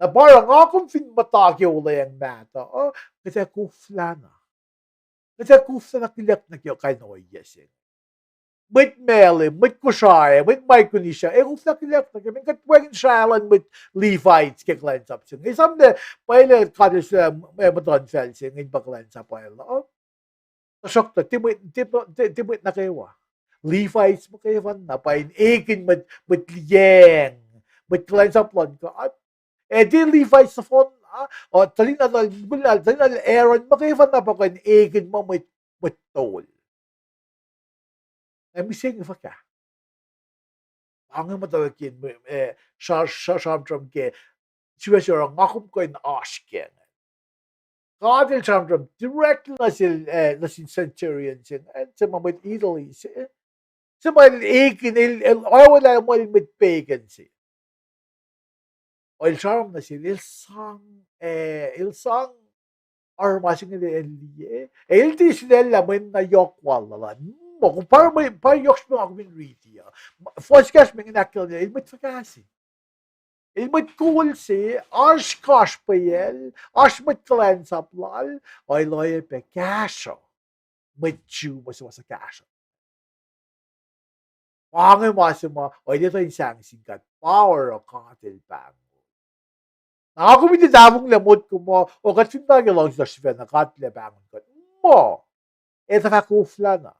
Na pa oruh nga kom fin muhta ke olweacng mahtuh uh, kuht ac koflahna. Kuht ac koflahna kilyak nuh ke kain ohiyac se inge. Mwet Malem, mwet Kosrae, mwet Micronesia, ac koflah kilyak nuh ke, mweyen kuht wacngihn srah luhn mwet Levites ke kuhlwacnsap se inge. Esam lah pwacye lah God el sulaclah muhtuhnfacl se inge in pa kuhlwacnsap uh. Tuhsruhktuh, tiac mwet nuh kwewa. Levites muhkwena pa in ekihn mwet, mwet liyacacng, mwet kuhlwacnsap luhn God. Ac tiac Levites nohfohn, uh, tuhlihk nahtuhl, tuhlihk nahtuhl Aaron muhkwena pa kuh in ekihn muh mwet, mwet tol. Ac mihsenge fuhkah? Pa inge muhtwacwacack in, eh, sramsram ke, sifacna oruh nga kom kuh in oasr kac inge. God el sramsram directly nuh sel, eh, nuh sin centurion se inge, se ma mwet Italy se, se ma el ekihn, el, el, oakwuck lah mwet pagan se. El sramsram nuh sel, el sang, eh, el sang oruh ma se inge el liye. El tiac sulaclah mwe na yohk wal lal an. Muh, kom pa, pa yohk srihpac nga kom in riti uh. Fuhs ekahsr me inge ahkkahlwemye el mwet fuhkah se. El mwet kol se, oasr kasrpacl, oasr mwet kuhlwacnsap lal, ac el oacyacpac kahsruh mwet Jew ma suhmuhslah kahsruh. Pa inge ma se ma el etuh in sahngweng sin God, pa oruh God el pahngon. Na nga kom in tiac tahfonglac motko muh, o, kuht fin muhta ke luhngse lasr sifacna God el ac pahngon kuht. Muh, etuh fah koflahna.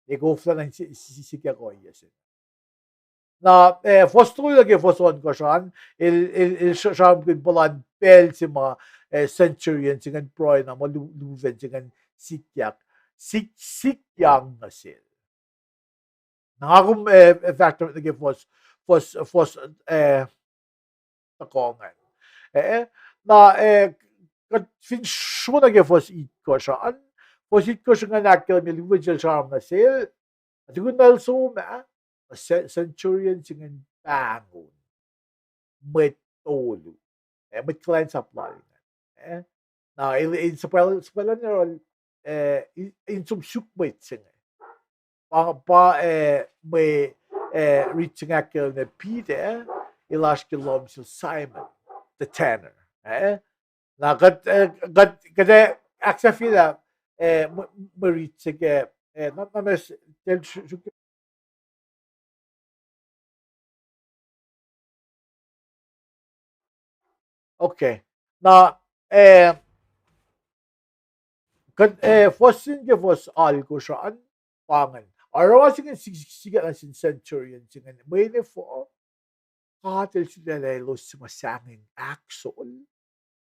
Ac koflahna in sikyak ohiyac se inge. Na, eh, fuhs tolu nuh ke fuhs ohnkohsr an, el, el, el sramsramkihn puhlan pacl se ma, eh, centurion se ingacn pruhe na muh lu-, lufacn se ingacn sikyak, sik-, sikyang nuh sel. Na nga kom, eh, fahsr nuh ke fuhs, fuhs, fuhs, eh, tuhkoh ingacn. Eh, na, eh, kuht fin sro nuh ke fuhs itkohsr an, fuhs itkohsr ingacn ahkkahlwemye lufacn se el sramsram nuh sel, tukun na el som ah, na centurion se ingacn pahngon mwet tolu, eh, mwet kuhlwacnsap lal ingacn. Eh, na el, el suhpwacl-, suhpwaclah, eh, in, in som suk mwet se inge. Pa, pa, eh, mwe, eh, rit se inge ahkkahlwemye Peter, el oasr ke lohm sel Simon the tanner. Eh, na kuht, eh, kuht, kuht, eh, ahksahfyelah, eh, mwe, mwe rit se ke, eh, na, na mes, tel su-, su-, Okay. Na, eh, kuht, eh, fuhs se inge ke fuhs alkohsr an, pa ingacn. Oruh ma se ingacn sik-, sik-, sikyak nuh sin centurion se ingacn. Mweyen efuh? God el sulaclah elos suc ma sahngweng ahkos,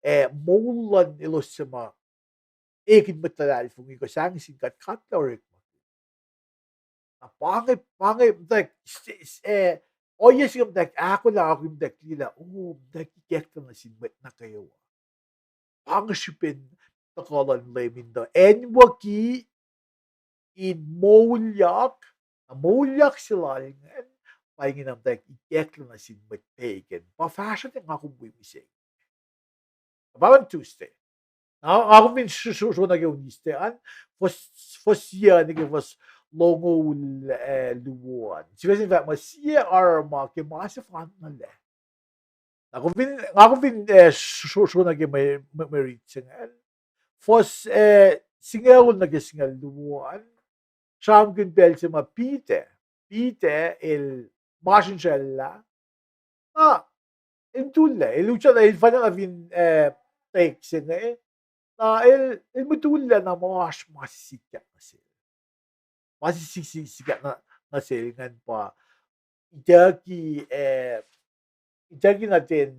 ac moul luhn elos suc ma ekihn mwet luhlahlfongi kuh sahngweng sin God, God el orekmakihn. Na pa inge, pa inge muhtwacwacack, eh, ohiyac se inge muhtwacwacack ahkolah, ahkolah muhtwacwacack liye lah, oh, muhtwacwacack ikacklah nuh sin mwet nuh kwewa. Pa inge srihpen tuhkuh luhn Leum in tuh acnwucki in moulyak, na moulyak se lal ingacn pa inge na muhtwacwacack ikacklah nuh sin mwet pagan. Pa fahsruh nga kom wi mihsenge. Pa ngan Tuesday. Na nga kom fin sro-, sro-, sro nuh ke Wednesday an, fuhs, fuhs yac nuh ke fuhs longoul, eh, luo an. Sifac se fahk muh sie arma ke ma sefanna lac. Na kom fin, nga kom fin, eh, sro-, sro nuh ke mwe, mwe, mwe rit se ingacn. Fuhs, eh, singucul nuh ke singucul luo an. Sramsramkihn pacl se ma Peter, Peter el masrinsracllah. Na, el mutullac, el utyak, el fana na fin, eh, tek se inge. Na el, el mutullac na ma oasr ma sikyak nuh sel. Ma si-, si-, si-, sikyak nuh, nuh sel ingacn pa itucki, eh, itucki nuh ten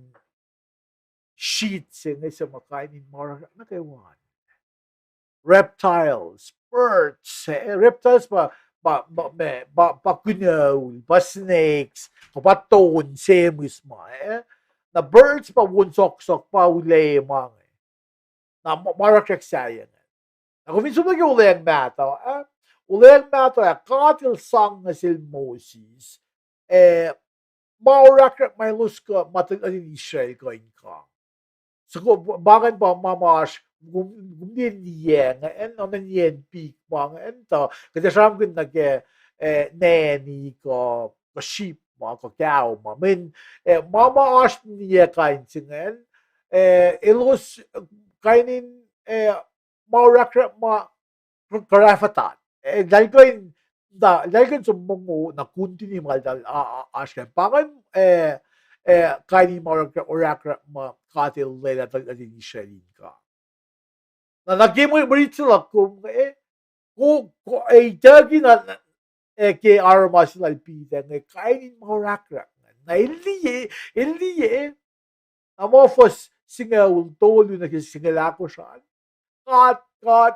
sheet se inge se ma kain in ma orakrak nuh kwewa an. Reptiles, birds, eh, reptiles pa, pa, pa, ma, pa, pa kunoul, pa snakes, pa, pa ton, se mihs ma, eh. Na birds pa won sohksohk, pa ulac ma inge. Na ma, ma orakrak sahyac inge. Na kom fin som nuh ke Olweacng Mahtuh, eh? Olweacng Mahtuh ah, God el sang nuh sel Moses, eh, ma orakrak ma elos kuh, ma tuhlihk nuhtin Israel kuh in kang. Soko, pa ingacn pa ma, ma oasr, kom, kom liye niyacn, acn, oacna niyacn pik ma ingacn, tuh kuht ac sramsramkihn nuh ke, eh, nanny kuh, kuh sheep ma, kuh cow ma. Mweyen, eh, ma, ma oasr niyac kain se ingacn, eh, elos, eh, kain in, eh, ma orakrak ma kuhrafuhtat. Eh, eltahl kuh in, na, eltahl kuh in som mongo na continue ma eltahl, a, a, oasr kac. Pa ingacn, eh, eh, kain in ma orakrak, orakrak ma God el lwelah tuhlihk nuhtin Israel in kang. Na, na ke mwe, mwe rit se luhk kom, eh, ko, ko, eh, itucki na, na, eh, ke arma se lal Peter inge, kain in ma orakrak ingacn. Na el liye, el liye, na muh fuhs singucul tolu nuh ke singucul ahkosr an. God, God,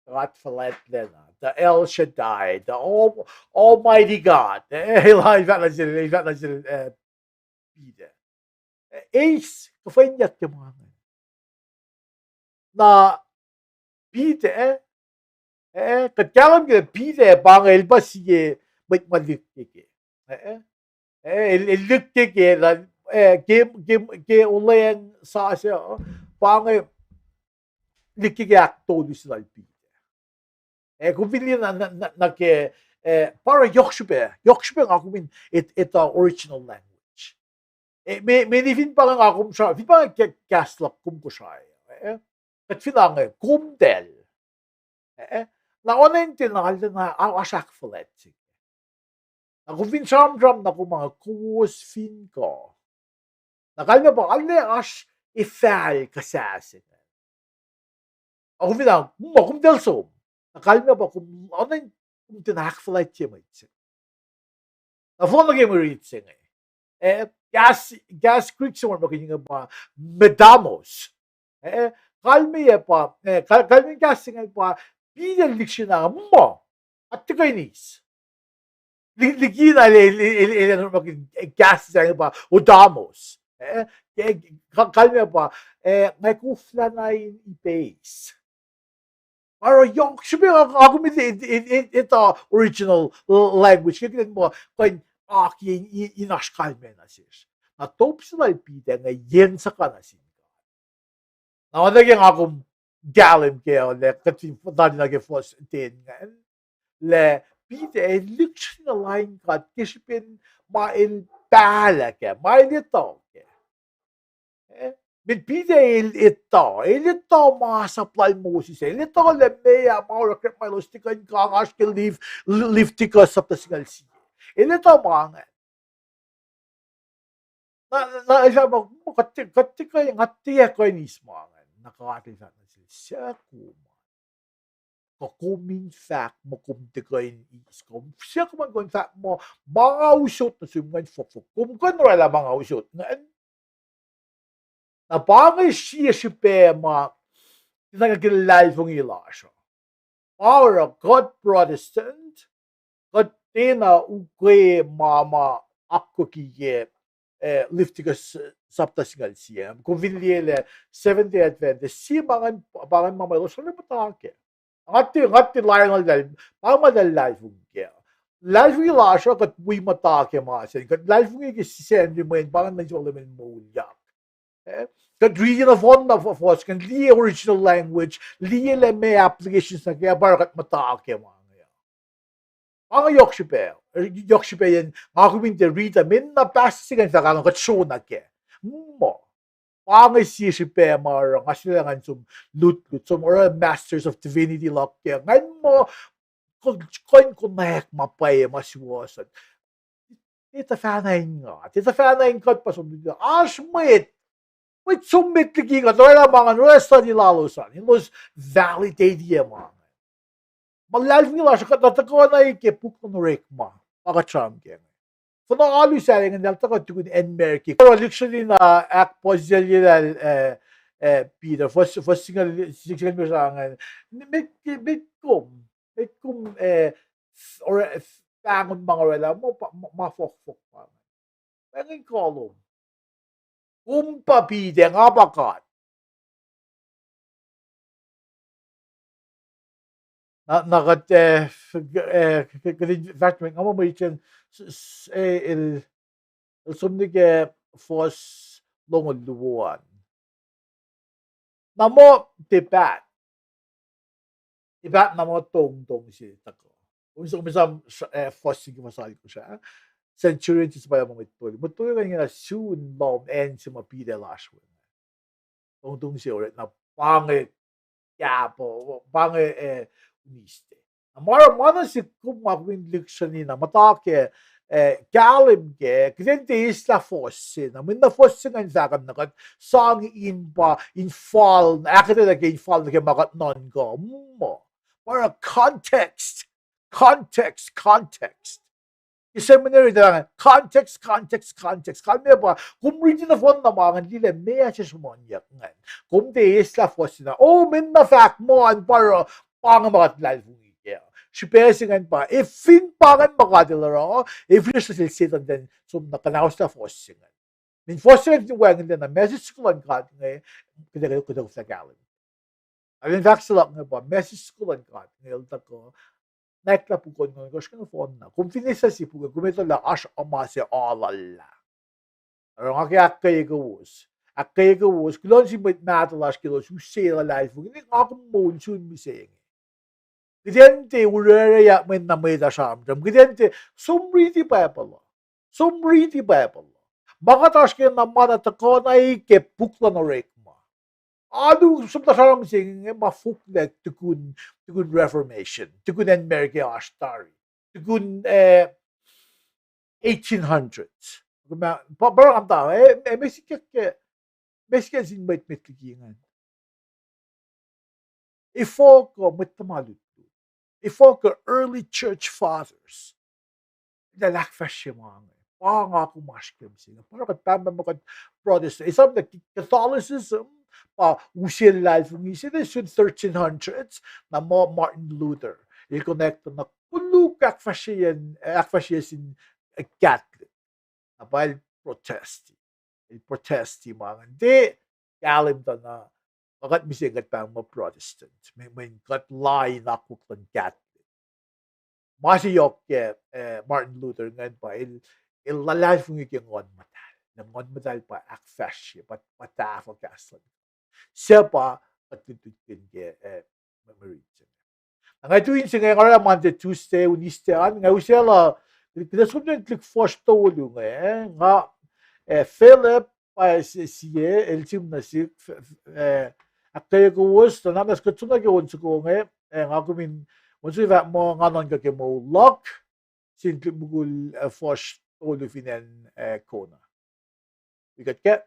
God fuhlwactlacna, the El Shaddai, the Al-, Almighty God. Eh, el, el fahk nuh sel, el fahk nuh sel, eh, Peter. Eh, eis, kuhfwenyuck ke ma ingacn. Na Peter, eh, kuht kahlwem ke Peter pa inge el pa sie mwet ma likkeke. Eh, eh, el, el likkeke, eh, ke, ke, ke Olweacng Sasuc, pa inge likkeke ahktolu se lal Peter. Eh, kom fin liye na, na, na, nuh ke, eh, pa oruh yohk srihpac, yohk srihpac nga kom in et-, etuh original language. Eh, mwe, mwe ni fin pa inge nga kom sra-, fin pa inge ke kahs luhk kom Kosrae, eh, kuht fin ange, kom tacl. Eh, na oacna in tiac na, na, a, oasr ahkfuhlwact se. Na kom fin sramsram na kom ange kowos fin kuh. Na kalmac pa, arlac oasr efahl kuhsah se inge. Ac kom fin ange, ma kom tacl som. Na kalmac pa kom, oacna in kom tiac na ahkfuhlwactye mwet se. Na fohlohk nuh ke mwe rit se inge. Eh, kahs, kahs Greek se ma orekmakihn inge pa metamos. Eh, kalmac pa, eh, kal-, kalmac kahs se inge pa, Peter el lihksreni na, muh, kuht tiac kuh in eis. Li-, liki na el, el, el, el, el orekmakihn kahs se inge pa odamos. Eh, ke, ka-, kalmac pa, eh, nga koflana in ipeis. Oruh yohk srihpac nga, nga kom in, in, in, in, etuh original language, ke kuht in muh kuh in aki in, in, in oasr kalmac nuh sesr. Na top se lal Peter inge yen suhkac nuh sin God. Na oacna ke nga kom kahlwem ke, lah kuht fin fotani nuh ke fuhs ten ingacn, lah Peter el lihksreni na lain God ke srihpen ma el pahlah kac, ma el etuh kac. Eh? Met Peter el etuh, el etuh masap lal Moses, el etuh lah meac ma orekmakihn ma elos tiac kuh in kang oasr ke Lev-, Leviticus sapta singucul sie. El etuh ma ingacn. Na, na, el fahk muh, kuht tiac, kuht tiac kuh, kuht tiac kuh in eis ma ingacn. Na God el fahk nuh sel, suc kom an, kuh kom in fahk muh kom tiac kuh in eis, kom, suc kom an kuh in fahk muh ma nga usot nuh sum ingacn fohkfohk, kom kuh in orwaclah ma nga usot ingacn. Na pa inge sie srihpac ma, tiacna ke luhlahlfongi lasr uh. Pa oruh kuht Protestant, kuht tiacna ukwe ma ma akwucki ke eh, Leviticus, eh, sapta singucul sie. Kom fin liye lah Seventh Day Adventist, sie ma ngan, pa ngan ma ma elos arlac muhta kac. Nga tiac, nga tiac lainuhl, pa ma eltahl luhlahlfongi kac. Luhlahlfongi lasr uh kuht wi muhta ke ma se, kuht luhlahlfongi ke Sacnri mweyen pa ingacn lwen se ma Leum El moulyak. Eh? Kuht riti nohfohn na fo-, fohs, kuht liye original language, liye lah meac applications nuh kac, pa oruh kuht muhta ke ma inge. Pa inge yohk srihpac, yohk srihpac yen, nga kom in tiac riti, meac na pastor se ingacn fahk ah, kuht sro nuh kac. Muh. Pa inge sie srihpac ma oruh nga sulaclah ngan som lutlut, som oruh Masters of Divinity luhk kac. Ngan muh, kuh in konwacack ma pwacye ma suwohs an. Tiac tuhfahna in nga, tiac tuhfahna in kuht pa som lutlut. Oasr mwet, mwet som met liki kuht, orwaclah ma ngan, orwaclah study lalos an, elos validate-i ma ngan. Ma luhlahlfongi lasr kuht na tuhkuh na ke puk luhn Orekma, pa kuht sramsram kac inge. Fuhnuh alu sahyacn eltahl tuhkuh tukun acn America. Oruh lihksreni na ahkpuhsisaclyelah, eh, eh, Peter, fuhs, fuhs singucul, singucul mihsenge. Met, met kom, met kom, eh, oruh, pahngon ma nga orwaclah, ma, ma, ma fohkfohk pa inge. Wacngihn kolom. Kom pa Peter, nga pa God. Na, na kuht, eh, f-, eh, k-, k-, kuht in fahsr, nga muh mwe chen, s-, s-, eh, el, el som nuh ke fuhs longoul luo an. Na muh tiac paht. Tiac paht na muh tongtong se tuhkuh. Kom s-, kom esam, eh, fuhs se ke fuhs alkosr ah. Centurion se suhpwaclah muh mwet tolu. Mwet tolu ingacn ingena sun lohm acn se ma Peter el oasr we. Tongtong se orek na pa inge kahp, pa inge, eh, uniste. Na ma oruh ma na sikyak ma kom in lihksreni na muhta ke, eh, kahlwem ke, kuht in tiac eislah fuhs se, na mweyen na fuhs se ingacn fahk na kuht sang in pa, in fal, ahkuhtweyac ke in fal nuh ke ma kuht nuhnkuh, muh. Pa oruh context, context, context. Ke seminary, context, context, context. Kalmac pa, kom riti nohfohn na ma ingacn, liye lah meac se sruhmuhnyuck ingacn. Kom tiac eislah fuhs se na. O, mweyen na fahk muh an pa oruh, pa inge ma kuht luhlahlfongi kac. Srihpac se ingacn pa, ac fin pa ingacn ma God El oruh, ac fihsrwacsr nuh sel Setuhn ten som na kuhnahoslah fuhs se ingacn. Mweyen fuhs se ingacn fin wacngihnlac na message soko luhn God inge, kuht, kuht, kuht fah kahlwem. Alan fahk se luhk inge pa, message soko luhn God inge el tuhkuh, nwacklah puk ohnkohsr inge nohfohn na. Kom fin eislah sie puk, kom etuh lah oasr ma se alulah. Oruh nga ke ahkkweye kowos. Ahkkweye kowos. Kuloh nuh sin mwet mahtuh lasr ke elos use luhlahlfongi. Nga kom moul sun mihsenge. Kuht in tiac orwacrack mweyen na mwet uh sramsram. Kuht in tiac som riti Bible uh. Som riti Bible uh. Ma kuht oasr ke na ma na tuhkuh na ke puk luhn Orekma. Alu som na sramsram se inge ma fohlohk tukun, tukun Reformation, tukun acn America oasr tari, tukun, eh, eighteen hundreds. Kom, pa, pa oruh nga muhta, eh, eh, ma sikyak ke, ma sikyak sin mwet met liki ingacn. Efuh kuh mwet tuhma lutlut? Efuh kuh early church fathers? Eltahl ahkfahsrye ma inge. Pa nga kom oasr ke mihsenge. Pa oruh kuht pahngpahng muh kuht Protestant. Esam lah Catholicism pa use luhlahlfongi se nuh sin thirteen hundreds, na muh Martin Luther el connect na koluk ahkfahsrye, ahkfahsrye sin, eh, Catholic. Na pa el Protesti. El Protesti ma ingacn. Tiac kahlwem tuh na, pa kuht mihsenge kuht pahng muh Protestant. Mwe-, mweyen kuht lain akwuck luhn Catholic. Ma se yohk ke, eh, Martin Luther ingacn pa el, el luhlahlfongi ke Nguhn Muhtahl. Na Nguhn Muhtahl pa ahkfahsrye, pa, pa tahfuh kahs luhn. Suc pa kuht lutlutkihn ke, eh, mwe, mwe rit se inge. Na nga tu in se inge, nga orwaclah Monday, Tuesday, Wednesday an, nga usaclah, kuht ac som nuh in tuhlihk fuhsr tolu inge, eh, nga, eh, Philip, pa se-, sie, el sihm nuh sihk, f-, f-, eh, ahkkweye kowos, tuh na mas kuht som nuh ke on soko inge, eh, nga kom in, on soko fahk muh nga nuhnkuh ke moul luhk, sin tuhlihk mukul, eh, fuhsr tolu fin acn, eh, Kona. Wi kuht kac.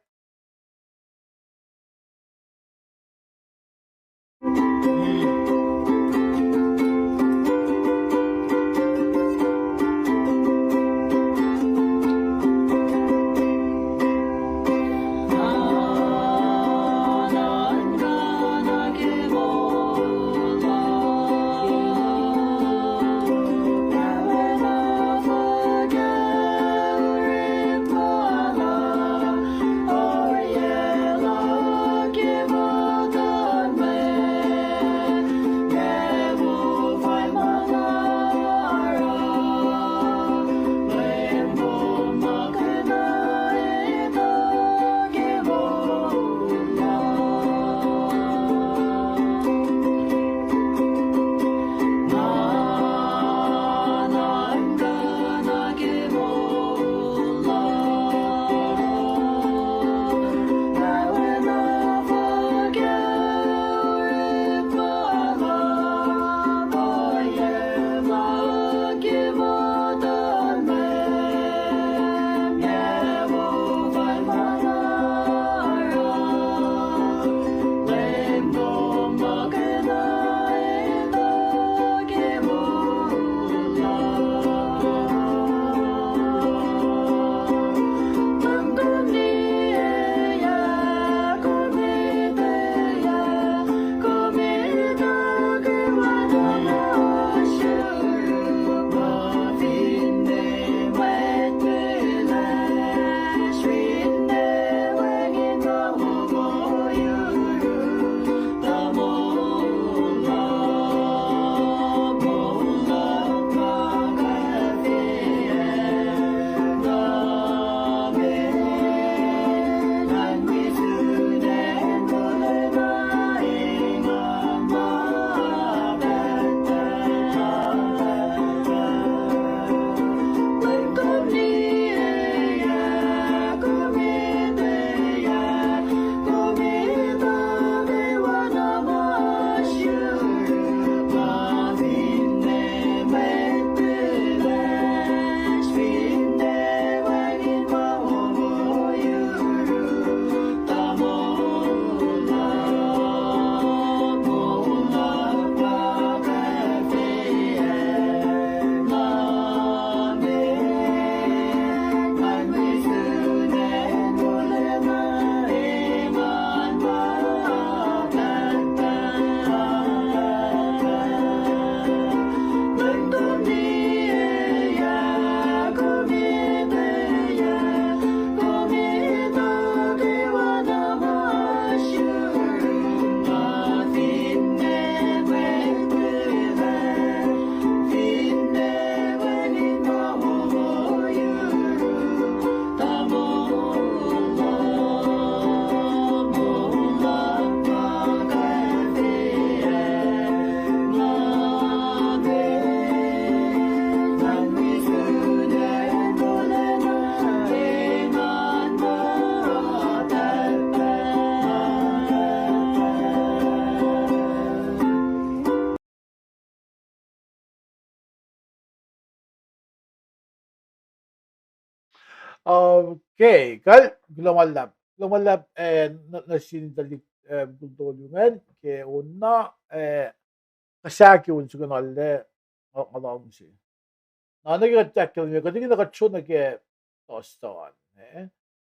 Okay, kal, kuloh ma luhlahp. Kuloh ma luhlahp, eh, nuh, nuh sin tuhlihk, eh, mukul tolu ingacn, ke on na, eh, kuh sahk on soko nalle, nga, nga luhngse. Na, nuh ke kuht ahkkahlwemye, kuht ingena kuht som nuh ke Thursday an, eh.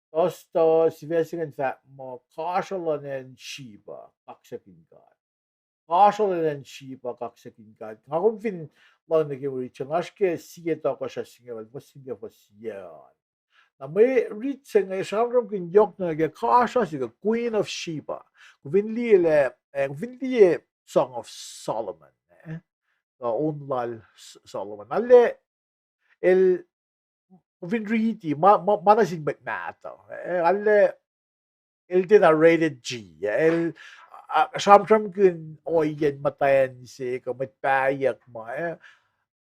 Thursday, sifac se ingacn fahk muh, Kahsruh luhn acn Sheba, Kaksakihn God. Kahsruh luhn acn Sheba, Kaksakihn God. Nga kom fin lohng nuh ke wiri se, nga srihke sie Tohkohsrah singucul, fuhs singucul, fuhs yuh an. Na mwe rit se inge sramsramkihn yohk nuh ke kahsruh se ke Queen of Sheba. Kom fin liye lah, eh, kom fin liye Song of Solomon, eh, kuh on lal S-, Solomon. Arlac, el, kom fin riti, ma, ma, ma nuh sin mwet mahtuh. Eh, arlac, el tiacna rated G. El, ah, sramsramkihn ohiyacn muhtwacn se, kuh mwet pahyuck ma, eh.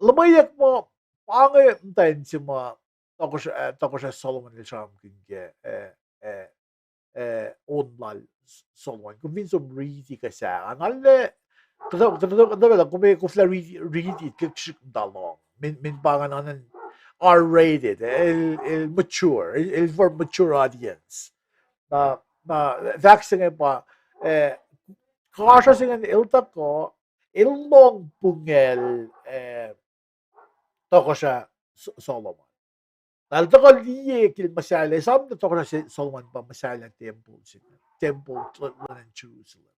Luhmweyuck muh, pa inge muhtwacn se ma, Tohkohsr-, eh, Tohkohsrah Solomon el sramsramkihn ke, eh, eh, eh, on lal S-, Solomon. Kom fin som riti kuh sahk an, arlac, kuhtuh, kuhtuh, kuhtuh, kuhtuh, kom, koflah riti, riti, ke srihk muhta lohng. Min, min pa ingacn an R rated, el, el mature, el, el for mature audience. Na, na, fahk se inge pa, eh, kahsruh se ingacn el tuhkuh, el lohng pungacl, eh, Tohkohsrah S-, Solomon. Na el tuhkuh liye ke el muhsahllah, esam na Tohkohsrah Se-, Solomon pa muhsahllah tempuhl se, tempuhl luhn acn Jerusalem.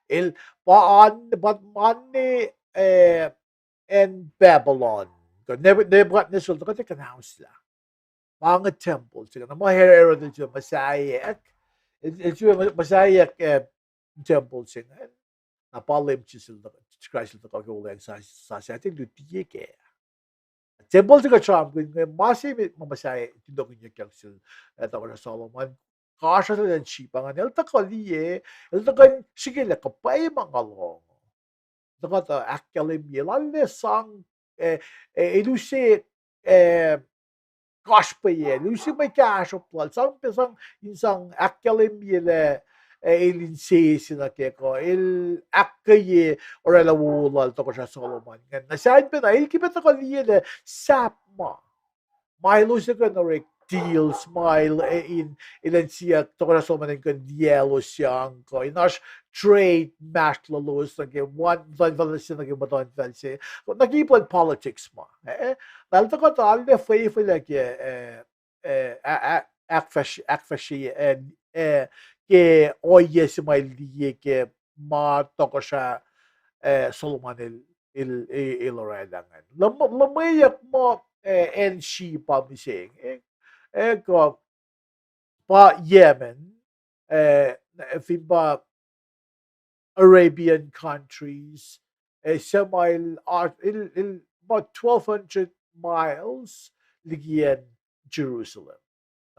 El pa an, pa an, eh, acn Babylon. Kuh Neb-, Nebuchadnezzar el tuhkuh tiac kuhnauslah. Pa inge tempuhl se, na ma Her-, Herod el sifilpac muhsaheack, el, el sifilpac muhsaheack, eh, tempuhl se ingacn. Na pa Leum Jisus, Jisus Kraist el tuhkuh ke olweacng sa-, sasuc ah, tiac lutiyuck ah. Tempuhl se kuht sramsramkihn inge, ma se met ma muhsaheack, tulokihnyuckyak sel, eh, Tohkohsrah Solomon, kahsruh se luhn acn Sheba ingacn, el tuhkuh liye, el tuhkuh in srihke lah kuh pwacye ma nga lohng. Tuhkuh tuh ahkkahlwemye lal, arlac sang, eh, eh, el use, eh, kasrpweyacl, el use mwe kahsruhp lal, sang pac sang, in sang ahkkahlwemye lah, eh, el insese nuh kac kuh, el ahkkweye orwaclah wowo lal Tohkohsrah Solomon ingacn. Na sahyacn pacna, el ke pac tuhkuh liye lah sahp ma ma elos ac kuh in orek deals ma el, eh, in, elan siyuck Tohkohsrah Solomon in kuh in liye elos sang kuh in oasr trade inmahsrlolos nuh ke muhtuhnfacl se nuh ke muhtuhnfacl se. Nuh ke ip luhn politics ma, eh, na el tuhkuh tuh arlac fwefwelah ke, eh, eh, a-, a-, ahkfahsr-, ahkfahsrye, eh, eh, ke ohiyac se ma el liye ke ma Tohkohsrah, eh, Solomon el, el, el, el orwaclah ingacn. Luhmweyuck muh, eh, acn Sheba mihsenge, eh, eh, kuh pa Yemen, eh, fin pa Arabian countries, eh, suc ma el, el, el about twelve hundred miles liki acn Jerusalem.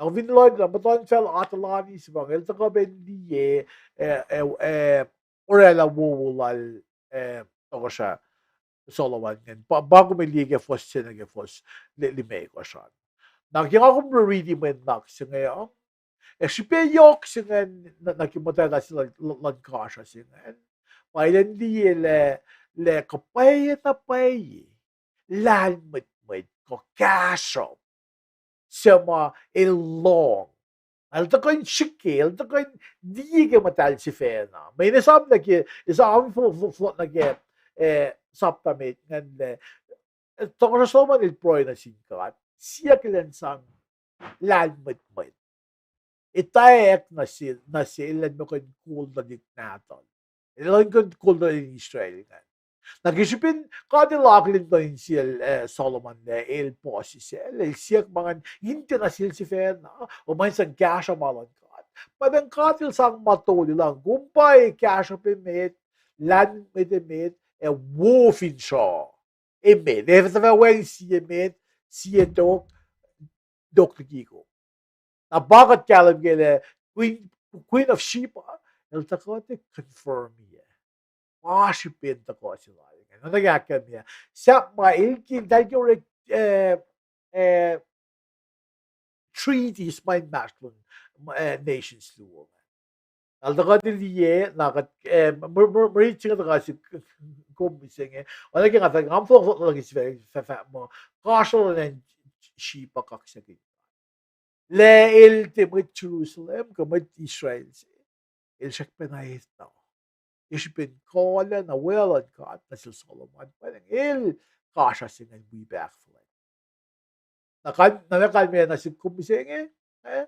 Na fin lohng lah muhtuhnfacl Atelani se pa inge, el tuhkuh pac in liye, eh, eh, eh, orwaclah wowo lal, eh, Tohkohsrah Solomon ingacn. Pa, pa kom liye ke fuhs se nuh ke fuhs li-, limekohsr an. Na ke nga kom riti mwe nuhnak se inge, ac srihpac yohk se ingacn nuh, nuh ke muhtwacta se luhn, luhn kahsruh se ingacn, pa elan liye lah, lah kuh pwacye na pwacye lahlmwetmwet kuh kahsruhp suc ma el lohng. El tuhkuh in srihke, el tuhkuh in liye ke muhtahl sifacna. Mweyen esam nuh ke, esam fo-, fo-, fo-, nuh ke, eh, sapta met ingacn lah, eh, Tohkohsrah Solomon el pruhe nuh sin God, siyuck elan sang lahlmwetmwet. Etwacack nuh sel, nuh sel elan muh kuh in kol tuhlihk nahtuhl. Elan kuh in kol tuhlihk Israel ingacn. Na ke srihpen God el akihlen tuh insiyacl, eh, Solomon lah el puhsisacl, el siyuck ma ingacn in tiac nuh sel sifacna, o ma in sang kahsruh ma luhn God. Pa pacna God el sang ma tolu lah kom pwacye kahsruhp emet, lahlmwetmwet emet, ac wo finsrak emet. Ac fah wacngihn sie met, sie tok, tok liki kom. Na pa kuht kahlwem ke lah Queen, Queen of Sheba, el tuhkuh tiac confirm-i. Ma srihpen tuhkuh se lal ingacn. Na nuh ke ahkkahlwemye, sahp ma el ke, eltahl ke orek, eh, eh, treaties ma inmahsrlon, eh, nations luo. El tuhkuh tiac liye, na kuht, eh, mwe, mwe, mwe rit se inge tuhkuh sihk, kom mihsenge. Oacna ke nga fahk, nga muh fohlohk, fohlohk nuh ke sifac, fah, fahk muh, kahsruh luhn acn Sheba kaksakihn. Lah el tiac mwet Jerusalem kuh mwet Israel se, el srackpacna etuh. Ke srihpen kuh lal na wolacna luhn God nuh sel Solomon, pa el kasra se ingacn wi pac ahkfuhlwact. Na kal-, na kalmac nuh sihk kom mihsenge, eh?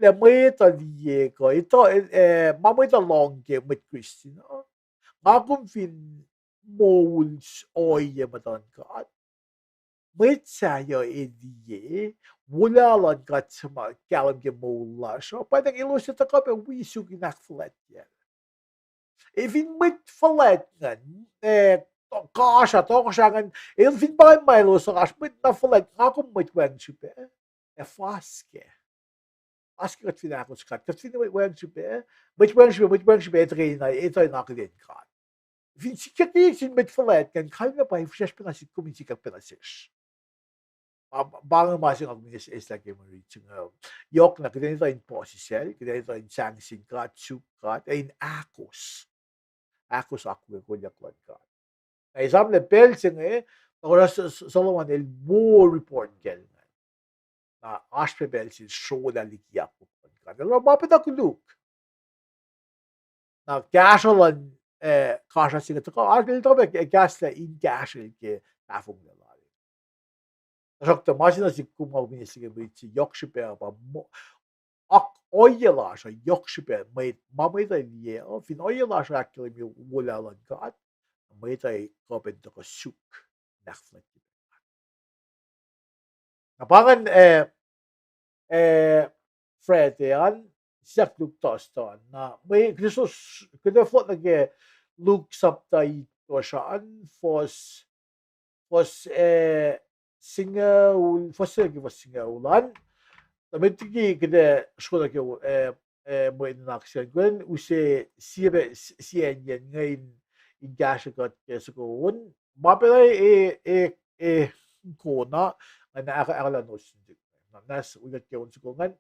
Lah mwet uh liye kuh, etuh, eh, ma mwet uh lohng ke mwet Kristin uh, nga kom fin moul s-, ohiyac muhtuhn God, mwet sahyac el liye, wolacna luhn God suc ma kahlwem ke moul lasr uh, pa ingacn elos ac tuhkuh pac wi suk in ahkfuhlwactyacl. Ac fin mwet fuhlwact ingacn, eh, kasra, tohkohsrah ingacn, el fin pa ingacn ma elos oasr, mwet na fuhlwact, nga kom mwet wacngihn srihpac, ac fas kac. Fas kac kuht fin ahkos God, kuht fin wacngihn srihpac, mwet wacngihn srihpac, mwet wacngihn srihpac, etuh ke na, etuh na akihlen God. Fin sikyak sin mwet fuhlwact ingacn, kalmac pa fihsracsr pacna sihk kom in sikyak pacna sesr. Pa, pa inge ma se nga kom in eis-, eislah ke mwe rit se inge. Yohk na kuht in etuh in puhsisacl, kuht in etuh in sang sin God, suk God, ac in ahkos. Ahkos akwuck, kolyuck luhn God. Na esamlah pacl se inge, tohkohsrah S-, S-, Solomon el wo report kacl ingacn. Na oasr pac pacl se el srolah liki akwuck luhn God. El oruh ma pacna koluk. Na kahsruh luhn, eh, kasra se inge tuhkuh, oasr el tuhkuh pac kahslah in kahsrwel ke tahfonglac lal. Tuhsruhktuh ma se nuh sihk kom, nga kom in eis ke mwe rit se, yohk srihpac pa mo-, ak-, ohiyac lasr uh yohk srihpac, mwet, ma mwet uh liye uh, fin ohiyac lasr uh ahkkahlwemye wolacna luhn God, mwet uh kuh pac in tuhkuh suk in ahkfuhlwactye God. Na pa ingacn, eh, eh, Friday an, siyuck Luke Thursday an. Na mwe, kuht, kuht fohlohk nuh ke Luke sapta itkohsr an, fuhs, fuhs, eh, singucul, fuhs se ke fuhs singucul an. Na met liki kuht ac srolah ke, eh, eh, mwe nuhnak se ingacn, kuh in use sie pac, s-, sie acn ingacn in, in kahsrwe kuht ke soko on. Ma pacna e, e, e, kona, nga ahk-, ahkolah notes nuh sihk. Na, na s-, wi kuht ke on soko ingacn.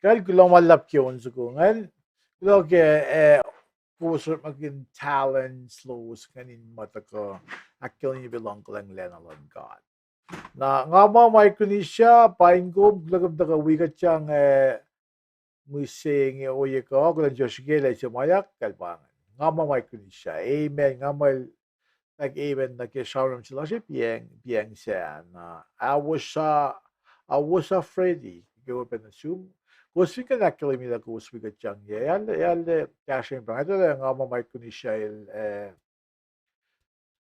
Kal, kuloh ma luhlahp ke on soko ingacn. Kuloh ke, eh, kowos orekmakihn talents lowos ingacn in muh tuhkuh ahkkahlwemye pac luhngkuhlwacng lacna luhn God. Na nga ma Micronesia, paing kom, kuloh kom tuhkuh wi kuht sang, eh, mihsenge ohiyac kuh kuh luhn Joshua ke lah se ma yak kal pa ingacn. Nga ma Micronesia. Amen. Nga muh el, like, amen nuh ke sramsram se lasr, piyacng, piyacng sacna. Awos, awos Freddy, ke open assume. Kowos fin kuh in ahkkahlwemye lah kowos wi kuht sang yac, el, el, kahsruh in pahng, etuh lah nga ma Micronesia el, eh,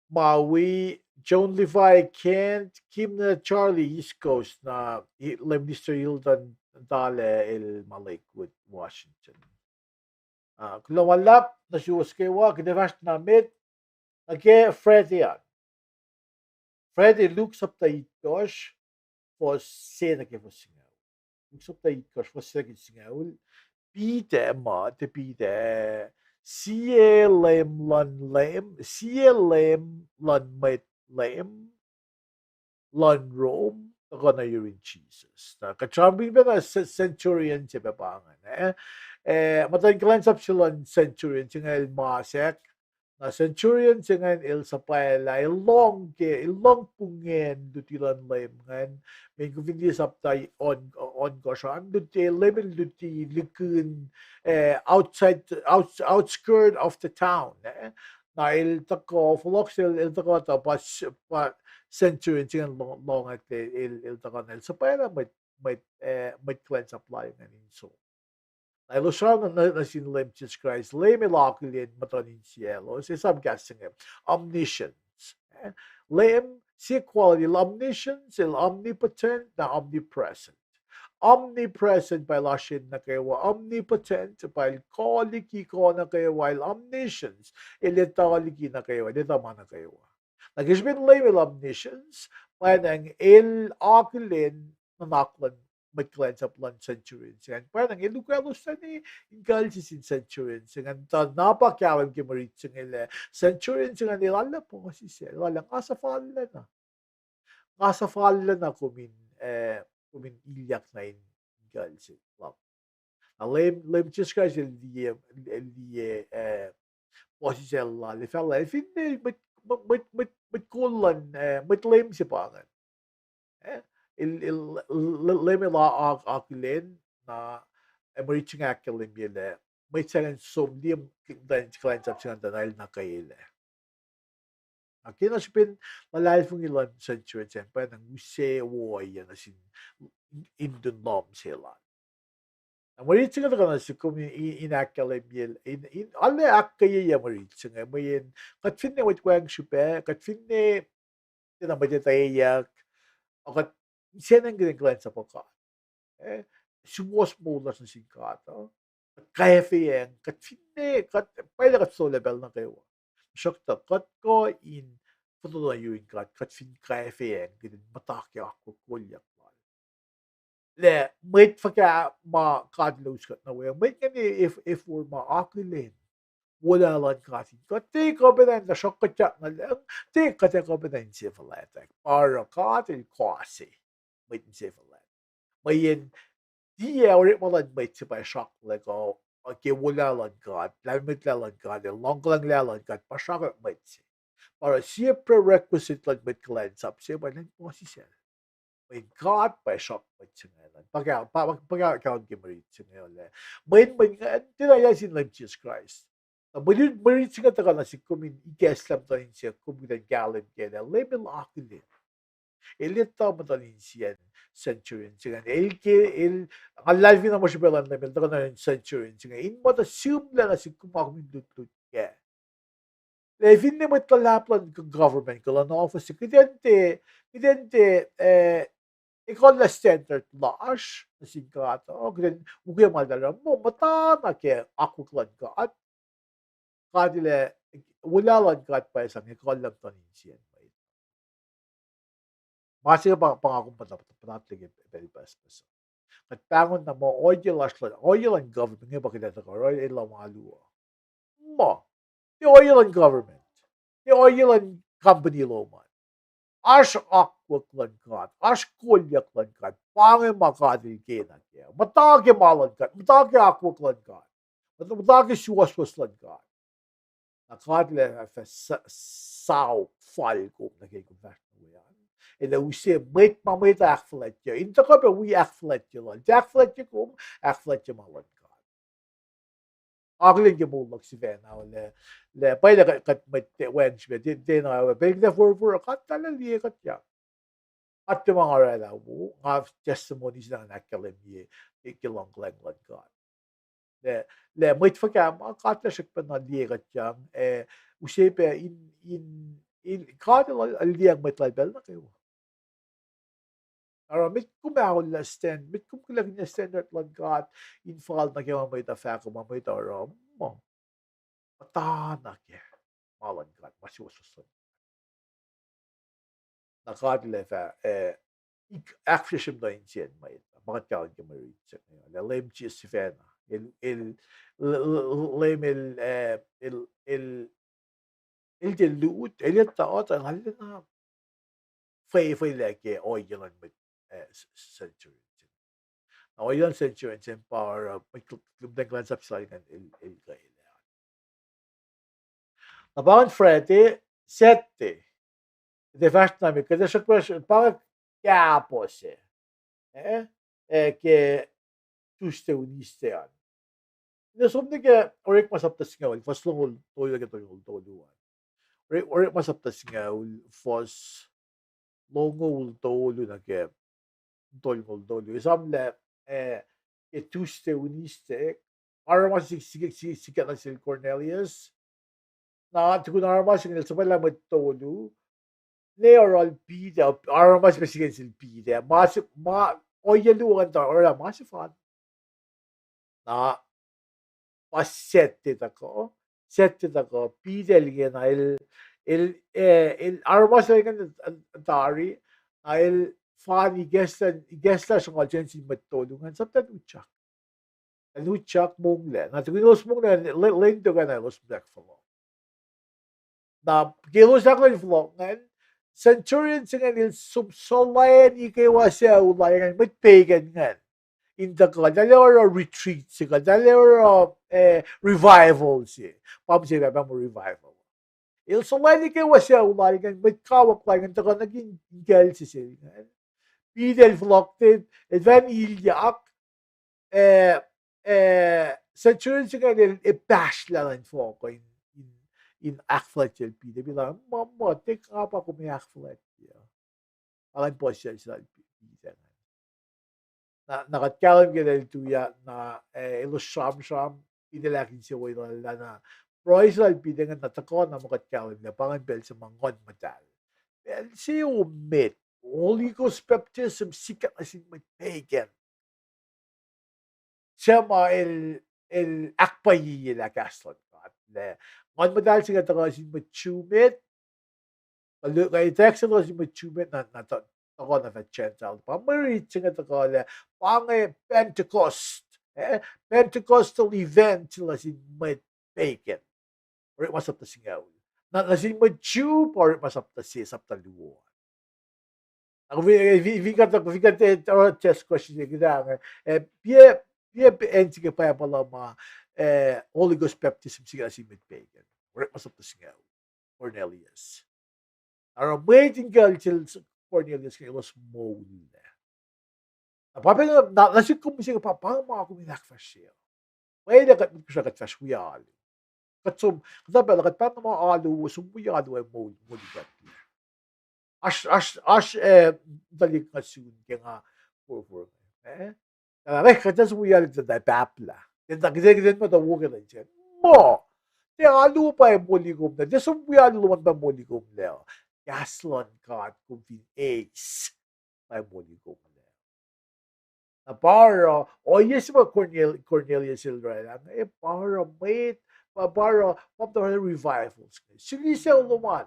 Maui, John Levi Kent, Kim na Charlie, East Coast, na, i-, Lay Minister Hilton Tale el ma Lakewood, Washington. Ah, kuloh ma luhlahp nuh suwos kwewa, kuht ac fahsr na met, nuh ke Friday an. Friday, Luke sapta itkohsr, fuhs se nuh ke fuhs singucul. Luke sapta itkohsr, fuhs se nuh ke singucul. Peter, ma, tiac Peter, sie Leum luhn Leum, sie Leum luhn mwet Leum, luhn Rome, tuhkuh nuh yurin Jisus. Na kuht sramsramkihn pac na ce-, centurion se pac pa ingacn, eh? Eh, muhtuhn kuhlwacnsap se luhn centurion se inge el masack. Na centurion se ingacn el suhpwaclah, el lohng ke, el lohng pungen luti luhn Leum ingacn, mweyen kom fin liye sapta on, ohnkohsr an, luti, Leum el luti likihn, eh, outside, outs-, outskirt of the town, eh? Na el tuhkuh, fohlohk sel, el tuhkuh tuh pa s-, pa centurion se ingacn lo-, lohng, el, el tuhkuh na el suhpwaclah mwet, mwet, eh, mwet kuhlwacnsap lal ingacn in som. Na elos sramsram nuh, nuh sin Leum Jisus Kraist, Leum el akihlen muhtuhn insiyaclos, esam kahs se inge, omniscience. Eh? Leum, sie quality, el omniscience, el omnipotent, na omnipresent. Omnipresent pa el oasr nuh kwewa, omnipotent pa el kuh liki kuh nuh kwewa, el omniscience, el etuh liki nuh kwewa, el etuh ma nuh kwewa. Na ke srihpen Leum el omniscience, pwacnwacng el akihlen nuhnak luhn mwet kuhlwacnsap luhn centurion se ingacn. Pwacnwacng el ukwaclos tani in kuhl se sin centurion se ingacn, tuh na pa kahlwem ke mwe rit se inge lah centurion se ingacn el arlac puhsisacl, el arlac, nga suhfallah na. Nga suhfallah na kom in, eh, kom in ilyak na in kuhl se luhk. Na Leum, Leum Jisus Kraist el liye, el liye, eh, puhsisacl lal, el fahk lah, el finne mwet, mwet, mwet, mwet kol luhn, eh, mwet leum se pa ingacn. Eh, el, el, Leum el a-, a-, akihlen, na, eh, mwe rit se inge ahkkahlwemye lah mwet se ingacn som liye muhtuhn kuhlwacnsap se ingacn tuh na el nuh kwewa. Na ke na srihpen luhlahlfongi luhn centurion se ingacn, pwacnwacng use woiyac nuh sin in, in tun lohm se lal. Na mwe rit se inge tuhkuh nuh sihk kom in, in, in ahkkahlwemye, in, in, arlac ahkkweyeyuc mwe rit se inge, mweyen kuht finne mwet wacngihn srihpac, kuht finne tiacna mwet etweyuck, a kuht, sacnacng kuht in kuhlwacnsapuh God. Eh, suwohs moul lasr nuh sin God uh, kuht kwacfeacng, kuht finne, kuht, pwacye lah kuht sola pacl nuh kwewa, tuhsruhktuh kuht kuh in fototo nuh yurin God, kuht fin kwacfeacng kuht in muhta ke akwuck kolyuck lal. Lah mwet fuhkah ma God el us kuht nuh we, mwet ingacn e-, e-, efor ma akihlen wolacna luhn God in kuht, tiac kuh pacna in tuhsruhk kuht yak nuh lucng, tiac kuht ac kuh pacna inse fuhlwactack. Pa oruh God el kohse mwet inse fuhlwact. Mweyen tiac orekma luhn mwet se pa sraklac kuh, uh, ke wolacna luhn God, lahlmwetmwet luhn God, ac luhngkuhlwacng luhn God pa sraklac mwet se. Pa oruh sie prerequisite luhn mwet kuhlwacnsap se pa lwen puhsisacl. Mweyen God pa sraklac mwet se ingacn. Pa ka-, pa, pa, pa ka-, kahlwem ke mwe rit se inge lah, mweyen, mweyen, uh, tiacna yac sin Leum Jisus Kraist. Na mwe rit, mwe rit se inge tuhkuh nuh sihk kom in ikacslah muhtuhn insiyuck, kom kuh in kahlwem kac lah Leum el akihlen. El etuh muhtuhn insiyacn centurion se ingacn. El ke, el, nga luhlahlfongi na ma srihpac luhn Leum el tuhkuh nuh yurin centurion se inge in muhta sihmlac nuh sihk kom, kom in lutlut kac. Lah finne mwet luhlahp luhn government kuh luhn office, kuht in tiac, kuht in tiac, eh, ekuhllah standard lasr nuh sin God uh, kuht in ukwe ma eltahl oruh, muh muhta na ke akwuck luhn God. God el, wolacna luhn God pa sang ekuhllah muhtuhn insiyacn mwet. Ma se pa, pa nga kom puhtat, puhtatlac ke pacl pucspucs. Kuht pahngon na muh ohiyac lasr luhn, ohiyac luhn government inge pa kuht ac tuhkuh oruh, el ma luo. Muh, tiac ohiyac luhn government, tiac ohiyac luhn company lom an. Oasr akwuck luhn God, oasr kolyuck luhn God, pa inge ma God El kena kac. Muhta ke ma luhn God, muhta ke akwuck luhn God, muhta ke suwohswohs luhn God. Na God El ac fah sa-, saok fal kom nuh ke kom fahsr nuh we an. El ac use mwet ma mwet ahkfuhlwactye. In tuhkuh pac wi ahkfuhlwactye lal. Tiac ahkfuhlwactye kom, ahkfuhlwactye ma luhn God. Akihlen ke moul luhk sifacna lah, lah pwacye lah kuht, kuht mwet wacngihn srihpac, tiac, tiac na, pacl kuht ac forfor, kuht tuhlac liye kuht ya. Kuht tiac ma nga oraclah wo, nga testimony se na nga ahkkahlwemye ke, ke luhngkuhlwacng luhn God. Lah, lah mwet fuhkah ma God El srackpacna liye kuht yang, ac use pac in, in, in God El, El liyacacng mwet Lal pacl nuh kwewa. Oruh met kom aollah stand, met kom kihlackihnyac standard luhn God in fal nuh ke ma mwet uh fahk, ma mwet uh oruh, muh, muhta nuh ke ma luhn God, ma suwohswohs luhn God. Na God El ac fah, eh, ik-, ahkfihsrwacsrye muhta insiyacn mwet, ma kuht kahlwem ke mwe rit se inge, lah Leum Jisus sifacna, El, El, Leum El, eh, El, El, El tiac lut, El etuh, tuh El arulacna fwefwelac ke ohiyac luhn mwet, eh, centurion se. Na ohiyac luhn centurion se pa oruh mwet lum-, lum-, kuhlwacnsap se lal ingacn el, el kuh elac. Na pa ingacn Friday, Saturday, kuht fahsr nuh met, kuht srackpacna pa ingacn kahpuh se, eh, eh, ke Tuesday, Wednesday an. Kuht som nuh ke Orekma sapta singucul, fuhs longoul tolu nuh ke tolngoul tolu an. Ore-, Orekma sapta singucul, fuhs longoul tolu nuh ke tolngoul tolu. Esam lah, eh, ke Tuesday, Wednesday, aramas sik-, sik-, sik-, sikyak nuh sel Cornelius. Na tukun aramas inge el suhpwaclah mwet tolu, ne oruh Peter, aramas pac sikyak nuh sel Peter. Ma se, ma, ohiyac luo ingacn tuh orwaclah ma sefanna. Na pa Saturday tuhkuh, Saturday tuhkuh, Peter el ingena el, el, eh, el, aramas ingacn tari, na el fani ikacslah, ikacslah sruhnguhl se nuh sin mwet tolu ingacn, sapta utyak. El utyak monglac. Na tukun elos monglac, lwen, lwen tok ah na elos muhta fohlohk. Na ke elos ahkolah in fohlohk ingacn, centurion se ingacn el som suhlwacni kwewa sucu lal ingacn, mwet pegan ingacn, in tuhkuh, eltahl ac oruh retreat se kuh, eltahl ac oruh, eh, revival se. Pa mihsenge pahpah muh revival. El suhlwacni kwewa sucu lal ingacn, mwet kawuck lal ingacn tuhkuh nuh ke in, in kacl se sel ingacn. Peter el fohlohk, el fah ilyak, eh, eh, centurion se ingacn el, el pahsrlah in fohlohk in, in, in ahkfuhlwactyacl Peter. Peter, muh, muh, tiac nga pa kom ac ahkfuhlwactye. Alan puhsisacl se lal Peter ingacn. Na, na kuht kahlwem ke lal tuyak na, eh, elos sramsram, Peter el ahkinsewowoye lal ah na, pruhe se lal Peter ingacn na tuhkuh na ma kuht kahlwem lah pa ingacn pacl se ma Nguhn Muhtahl, pacl se emet, Holy Ghost baptism sikyak nuh sin mwet pegan, suc ma el, el ahkpwacyeyelah kahs luhn God lah Nguhn Muhtahl se inge tuhkuh nuh sin mwet Jew met, kuh, kuh etuh se tuhkuh nuh sin mwet Jew met na, na tu-, tuhkuh nuh fah Gentile. Pa mwe rit se inge tuhkuh lah pa inge Pentecost, eh, Pentecostal event nuh sin mwet pegan. Orekma sapta singucul. Na, nuh sin mwet Jew pa Orekma sapta se, sapta luo. Ac fin, fin, fin kuht, fin kuht, eh, test question se kuht, eh, pa, pa, pa acn se ke Bible uh ma, eh, Holy Ghost baptism sikyak nuh sin mwet pegan. Orekma sapta singucul. Cornelius. Oruh mwet in kacl sel Cornelius ke elos moul. Na pa pacna, na, nuh sik kom mihsenge pa, pa ma kom in ahkfahsrye. Pwacye lah kuht mwet Kosrae kuht fahsr wi alu. Kuht som, kuhtuh pacl uh kuht pahng ma alu, som wi alu ac moul, moul kuht. Oasr, oasr, oasr, eh, tuhlihk nga sun ke nga forfor, eh? Na, eh, kuht som wi alu tuh pahplah. Kuht, kuht, kuht muhta wo ke lwen se. Muh, tiac alu pa ac moli kom lac. Tiac som wi alu lom an pa moli kom lac. Kahs luhn God kom fin eis, pa ac moli kom lac. Na pa oruh, ohiyac se ma Cornel-, Cornelius el orwaclah, eh, pa oruh mwet, pa, pa oruh, pa oruh revivals. Suli sucu lom an.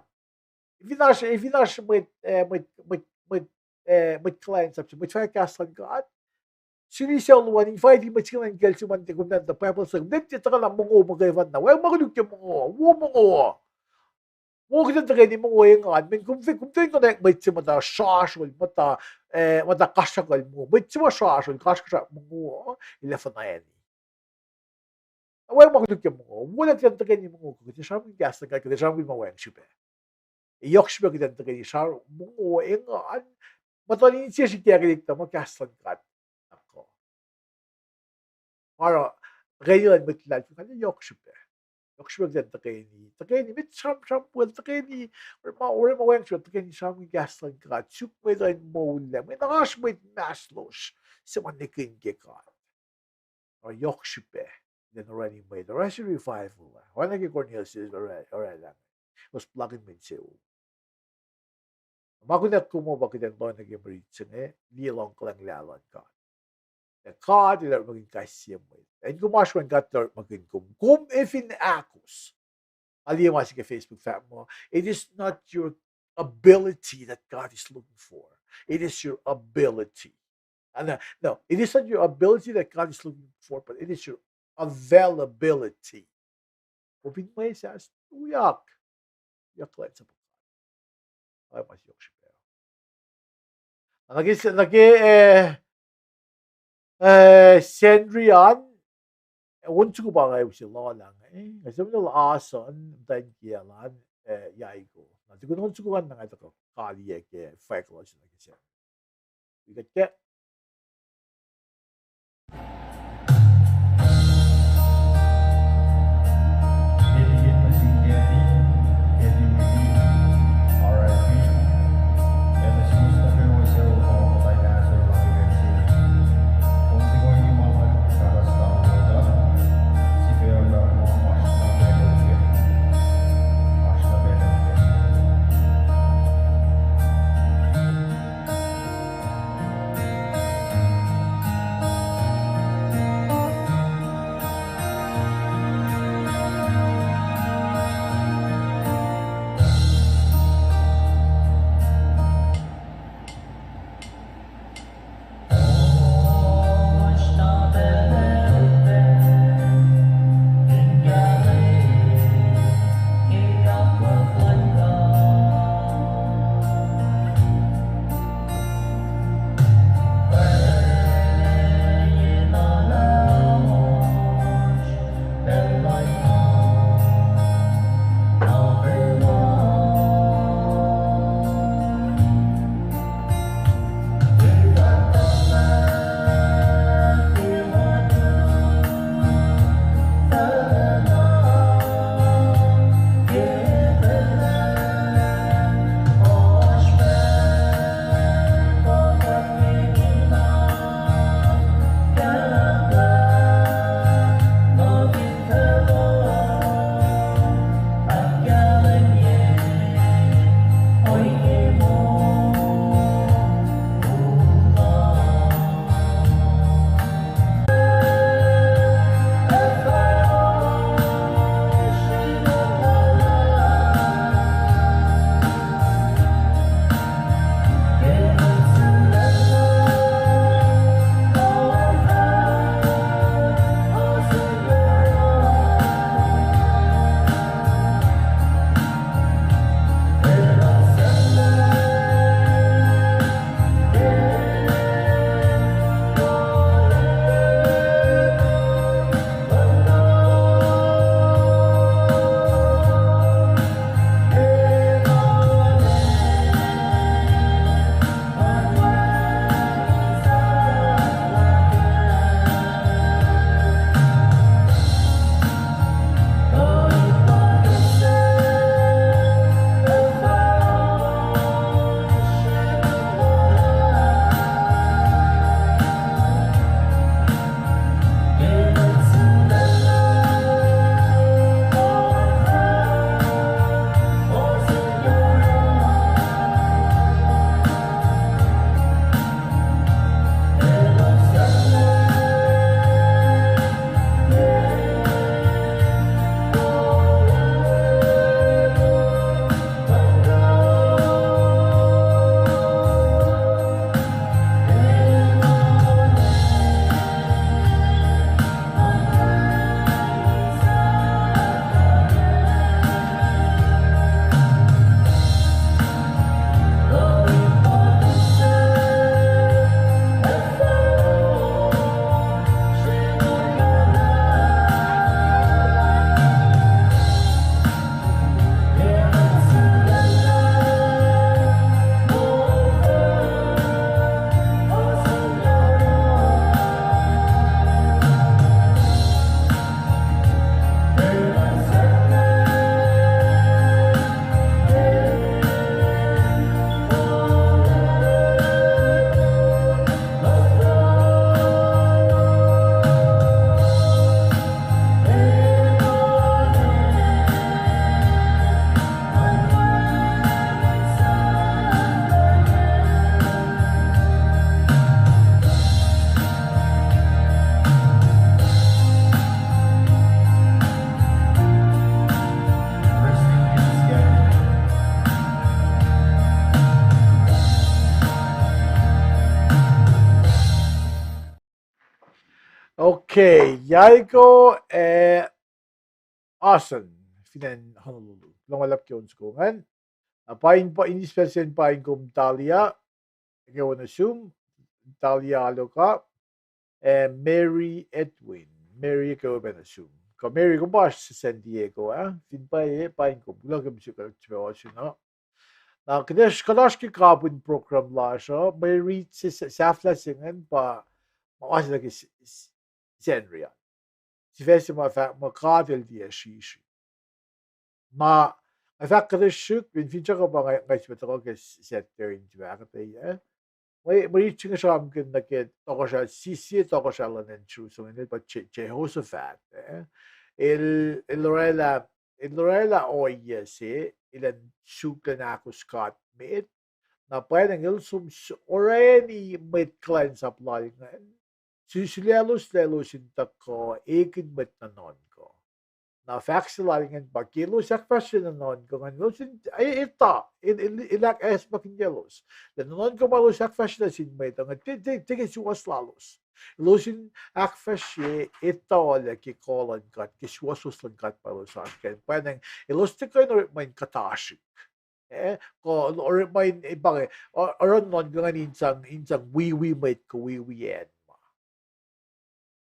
Fin oasr, fin oasr mwet, eh, mwet, mwet, mwet, eh, mwet kuhlwacnsap se, mwet fahk kahs luhn God, suli sucu lom an, invite mwet se ingacn kacl se ma kom muhta Bible study, mwet se tuhkuh na mongo muhkwena, wacngihn ma koluk ke mongo, wo mongo. Mongo kuht in tuhkweni mongo engan, mweyen kom fin, kom fin konwacack mwet se muhta srasrol, muhta, eh, muhta kasrakuhl mongo. Mwet se ma srasrol, kasrkuhsrak mongo, el ac fuhnuh eni. Wacngihn ma koluk ke mongo. Wolacna kuht in tuhkweni mongo, kuht ac sramsramkihn kahs luhn God, kuht ac sramsramkihn ma wacngihn srihpac. Ac yohk srihpac kuht in tuhkweni sramsram mongo engan, muhtuhn insiyacsr in kahkelihk tuh ma kahs luhn God nuh kuh. Oruh, tuhkweni luhn mwet luhlahlfongi, yohk srihpac. Yohk srihpac kuht in tuhkweni, tuhkweni mwet sramsram pwacye, tuhkweni, orekma, orekma wacngihn srihpac, tuhkweni sramsramkihn kahs luhn God, suk mwet uh in moul lac, mweyen oasr mwet inmahsrlosr se ma nihkihn ke God. Oruh yohk srihpac, kuht in orani mwet, oruh se revival ah, oacna ke Cornelius oraclah, elos puhlakihn mwet insewowo. Ma kunac kom uh pa kuht in lohacng nuh ke mwe rit se inge, liye luhngkuhlwacng luhn God. Ac God El orekmakihn kais sie mwet. Ac kom oasr an God El orekmakihn kom, kom ac fin ahkos. Nga liye ma se ke Facebook fahk muh, it is not your ability that God is looking for. It is your ability. And, uh, no, it is not your ability that God is looking for, but it is your availability. Kom fin mwesahs, tuyak. Tuyak kuhlwacnsapuh God. Oacna ma yohk srihpac. Na nuh ke, nuh ke, eh, eh, Sacnri an, on soko pa nga use lolah inge, nga sifacna oasr an, muhtwacn kiyacl an, eh, Yaiko. Na tukun on soko an, na nga tuhkuh kaliyac ke fahk lalos nuh ke Sacnri. Wi kuht kac. Okay, Yaiko, eh, Asen, fin acn Honolulu. Kuloh ma luhlahp ke on soko ingacn. Na pain, pa, in eis pacl sacn pain kom Talia, eke wo nuh sum, Talia Aloka, eh, Mary Edwin, Mary eke wo pac nuh sum. Kuh Mary, kom pa San Diego, ah? Fin pwacye, pain kom, kuloh ke mihsenge kuht sifilpac ohsun uh. Na kuht oasr, kuht oasr ke kapihn program lasr uh, mwe riti se, se, sahflah se ingacn pa, ma oasr nuh ke s-, s-, Sacnri an. Sifac se ma fahk muh God El tiac srihsrihk. Na, nga fahk kuhtuh srihk, in finsrak uh pa nga, nga sifilpac tuhkuh ke Saturday in sifilpac ahkuhtweyac. Mwe, mwe riti se inge sramsramkihn nuh ke tohkohsrah, sie, sie tohkohsrah luhn acn Jerusalem, el pa Je-, Jehoshaphat, eh. El, el oraclah, el oraclah ohiyac se, elan suk elan ahkos God met, na pwacnwacng el som s-, orani mwet kuhlwacnsap lal ingacn, su-, sulaclos lalos in tuhkuh ekihn mwet nuhnuhnkuh. Na fahk se lal ingacn pa ke elos ahkfahsrye nuhnuhnkuh ingacn, elos in, e-, etuh, el, el, el ahkacsmakihnyelos lah nuhnuhnkuh ma elos ahkfahsrye nuh sin mwet uh, te, te, tiac ke suwohs lalos. Elos in ahkfahsrye etuh lah ke kuh luhn God, ke suwohswohs luhn God ma elos oasr kac. Pwacnwacng elos tiac kuh in orekma in kuhtasrihk. Eh, kuh orekma in, eh, pa inge, o-, oruh nuhnuhnkuh ingacn in sang, in sang wiwi mwet kuh wiwi acn ma.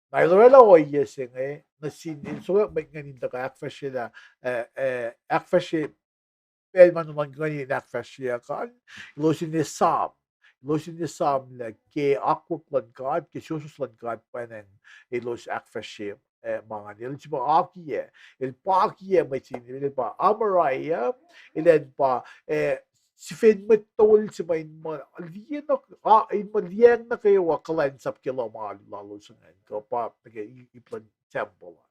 Na el oraclah ohiyac se inge nuh sin, in sokwack mwet ingacn in tuhkuh ahkfahsryelah, eh, eh, ahkfahsrye pacl ma nuhnuhnkuh ingacn in ahkfahsryeyuck an, elos in esam, elos in esamlah ke akwuck luhn God, ke suwohswohs luhn God pwacnwacng elos ahkfahsrye, eh, ma ingacn. El sifilpac akiyac, el pakiyac mwet se inge, el pa Amariah, elan pa, eh, sifen mwet tol se ma in muh liyacacng nuh, a, in muh liyacacng nuh kwewa kuhlwacnsap ke lohm alu lalos ingacn, kuh pa nuh ke i-, ip luhn tempuhl an.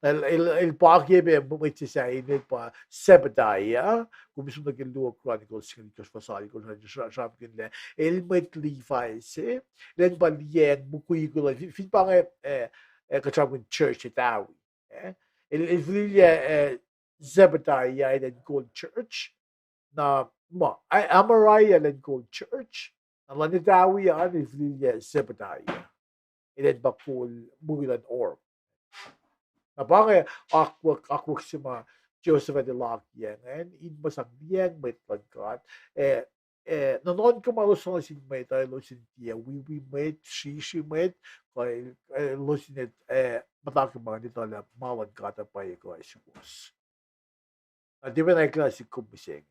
El, el, el pakiyac pac mwet se sahyac, el pa Zebediah, kom som nuh ke Luo Chronicles singucul itkohsr, fuhs alkosr, sra-, sramsramkihn lah el mwet Levi se, elan pa liyacacng mukwikwi luhn, fin, fin pa inge, eh, eh, kuht sramsramkihn church Etawi, eh, el, el fihliyac, eh, Zebediah elan kol church, na ma, A-, Amariah elan kol church, na luhn Etawi an el fihliyac Zebediah elan pa kol mukwi luhn orm. Na pa inge akwuck, akwuck se ma Jehoshaphat el akiyac ingacn, in muh sang liyacacng mwet luhn God, eh, eh, nuhnuhnkuh ma elos sang nuh sin mwet uh, elos in tiac wiwi mwet, srihsrihk mwet, kuh, eh, elos in, eh, muhta ke ma etuh lah ma luhn God uh pwacye kuh ac suwohs. Na tiac pacna eklac nuh sihk kom mihsenge.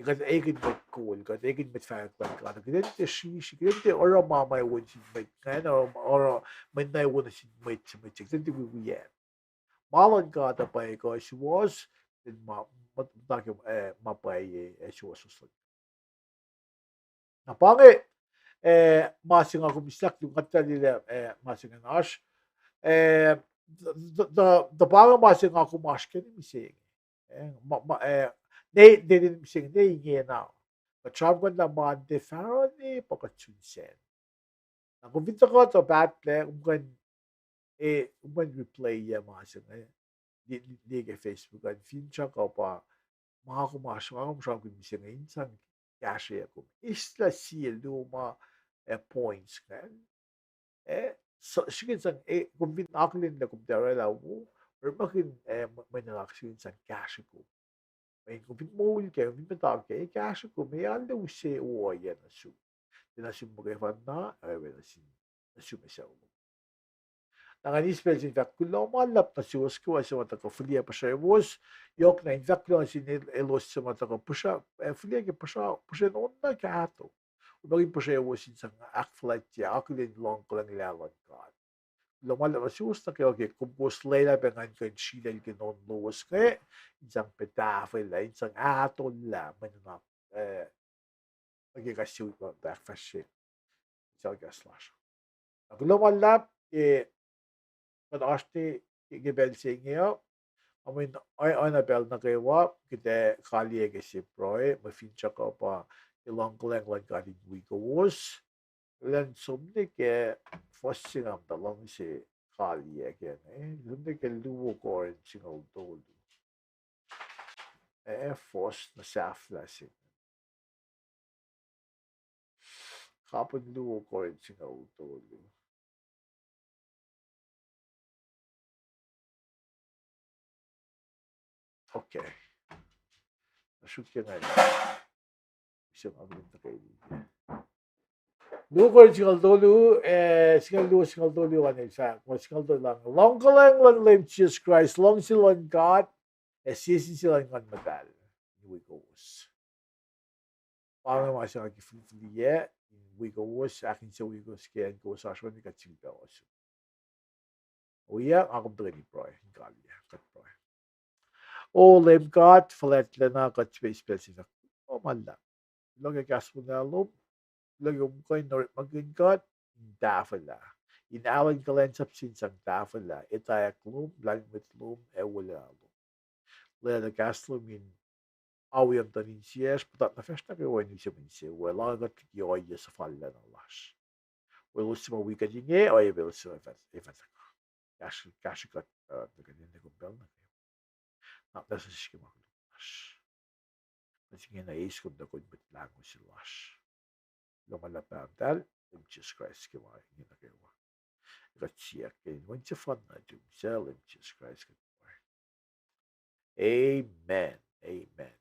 Kuht ekihn mwet kol, kuht ekihn mwet fahkwack luhn God, kuht in tiac srihsrihk, kuht in tiac oruh ma ma wo nuh sin mwet ingacn, oruh, oruh mwe na wo nuh sin mwet se, mwet se, kuht in tiac wiwi acn. Ma luhn God uh pwacye kuh suwohs, in ma, ma, ma, eh, ma pwacye ac suwohswohs luhn God. Na pa inge, eh, ma se nga kom islah luhn kuht tuh liye, eh, ma se ingacn oasr, eh, tuh, tuh, tuh, tuh pa inge ma se nga kom oasr kac mihsenge. Eh, ma, ma, eh, ne, ne, ne, mihsenge ne ingena. Kuht sramsramkihn lah Monday, Friday pa kuht sun sacn. Na kom fin tuhkuh tuh pahtlac, kom kuh in, eh, kom kuh in replay-yac ma se inge, liye, liye ke Facebook an, finsrak uh pa ma kom oasr, ma kom sramsramkihn mihsenge in sang kahsrweyuck kom. Eislah sie luo ma, eh, points ingacn. Eh, srihke in sang, eh, kom fin akihlen lah kom tiac oraclah wo, orekmakihn, eh, mwe, mwe nuhnak srihke in sang kahsrwe kom. Mweyen kom fin moul kac, kom fin muhta kac, kahsrwe kom, ac arlac use ohiyac nuh sum. Tiac nuh sum muhkwena, oacyacpac nuh sin, nuh sum ac sucu lom. Na ngan eis pacl se in fahk kuloh ma luhlahp nuh suwos kwewa suc ma tuhkuh fihliyac puhsrewos, yohk na in fahk kuloh nuh sin el-, elos suc ma tuhkuh puhsra, eh, fihliyac ke puhsra, puhsren on na kahto. Orekmakihn puhsrewos in sang ahkfuhlwactye akihlen luhng kuhlwacng luhn God. Kuloh ma luhlahp nuh suwos nuh kwewa ke kom kowos lwelah pac ngan kuh in sritacl ke nohfohn lowos inge, in sang pacl tahfwelah, in sang ahtolah mwe nuhnak, eh, nuh ke kahs se wik ma ahkfahsrye telecast lasr. Na kuloh ma luhlahp ke kuht oasr ke, ke pacl se inge uh. Amen. Oacna pacl nuh kwewa, kuht ac kaliyac ke sie pruhe, mwe finsrak uh pa ke luhng kuhlwacng luhn God in wi kowos. Elan som nuh ke fuhs se nga muhta luhngse kaliyac kac inge, som nuh ke luo Korint singucul tolu. Eh, fuhs na sahflah se. Kapihn luo Korint singucul tolu. Okay. Suk ke nga. Luo Korin singucul tolu, eh, singucul luo, singucul tolu an el fahk, singucul tolu an, luhngkuhlwacng luhn Leum Jisus Kraist, luhngse luhn God, ac sie sin se luhn Nguhn Muhtahl in wi kowos. Pa inge ma se nga ke fihlfihliyac in wi kowos, ahkinsewowoye kowos ke acn kowos oasr we, kuht sifilpac ohsun. Ohiyac, nga kom tuhkweni pruhe in kalyei, kuht pruhe. O Leum God fuhlwactlacna, kuht sifilpac sifacna, o ma luhlahp, kuloh ke kahs luhn lom, kuloh ke kom kuh in orekmakihn kuht in tahfwelah, in alu in kuhlwacnsap sin sang tahfwelah, etwacack lom, lahlmwetmwet lom, ac wolacna lom. Lwelah kahs lom in awiyac muhtuhn insiyacsr, puhtat nuh facsr nuh kwewa in use mwe insewowo, lohng kuht liki ohiyac suhfallah na lasr. Weluhl se ma wi kuht inge, oacyacpac weluhl se ma fah-, fah-, kahsruh, kahsruh kuht, uh, nuh ke, nuh ke kom pacl nuh ke. Nap na sesr ke ma koluk lasr. Kuht ingena eis kom tuh kom mwet lahngo se lasr. Kuloh ma luhlahp Pahpah muhtahl, Leum Jisus Kraist ke ma inge nuh kwewa. Kuht siyuck ke inen sefanna nuhtum, suc Leum Jisus Kraist kuht pruhe. Amen. Amen.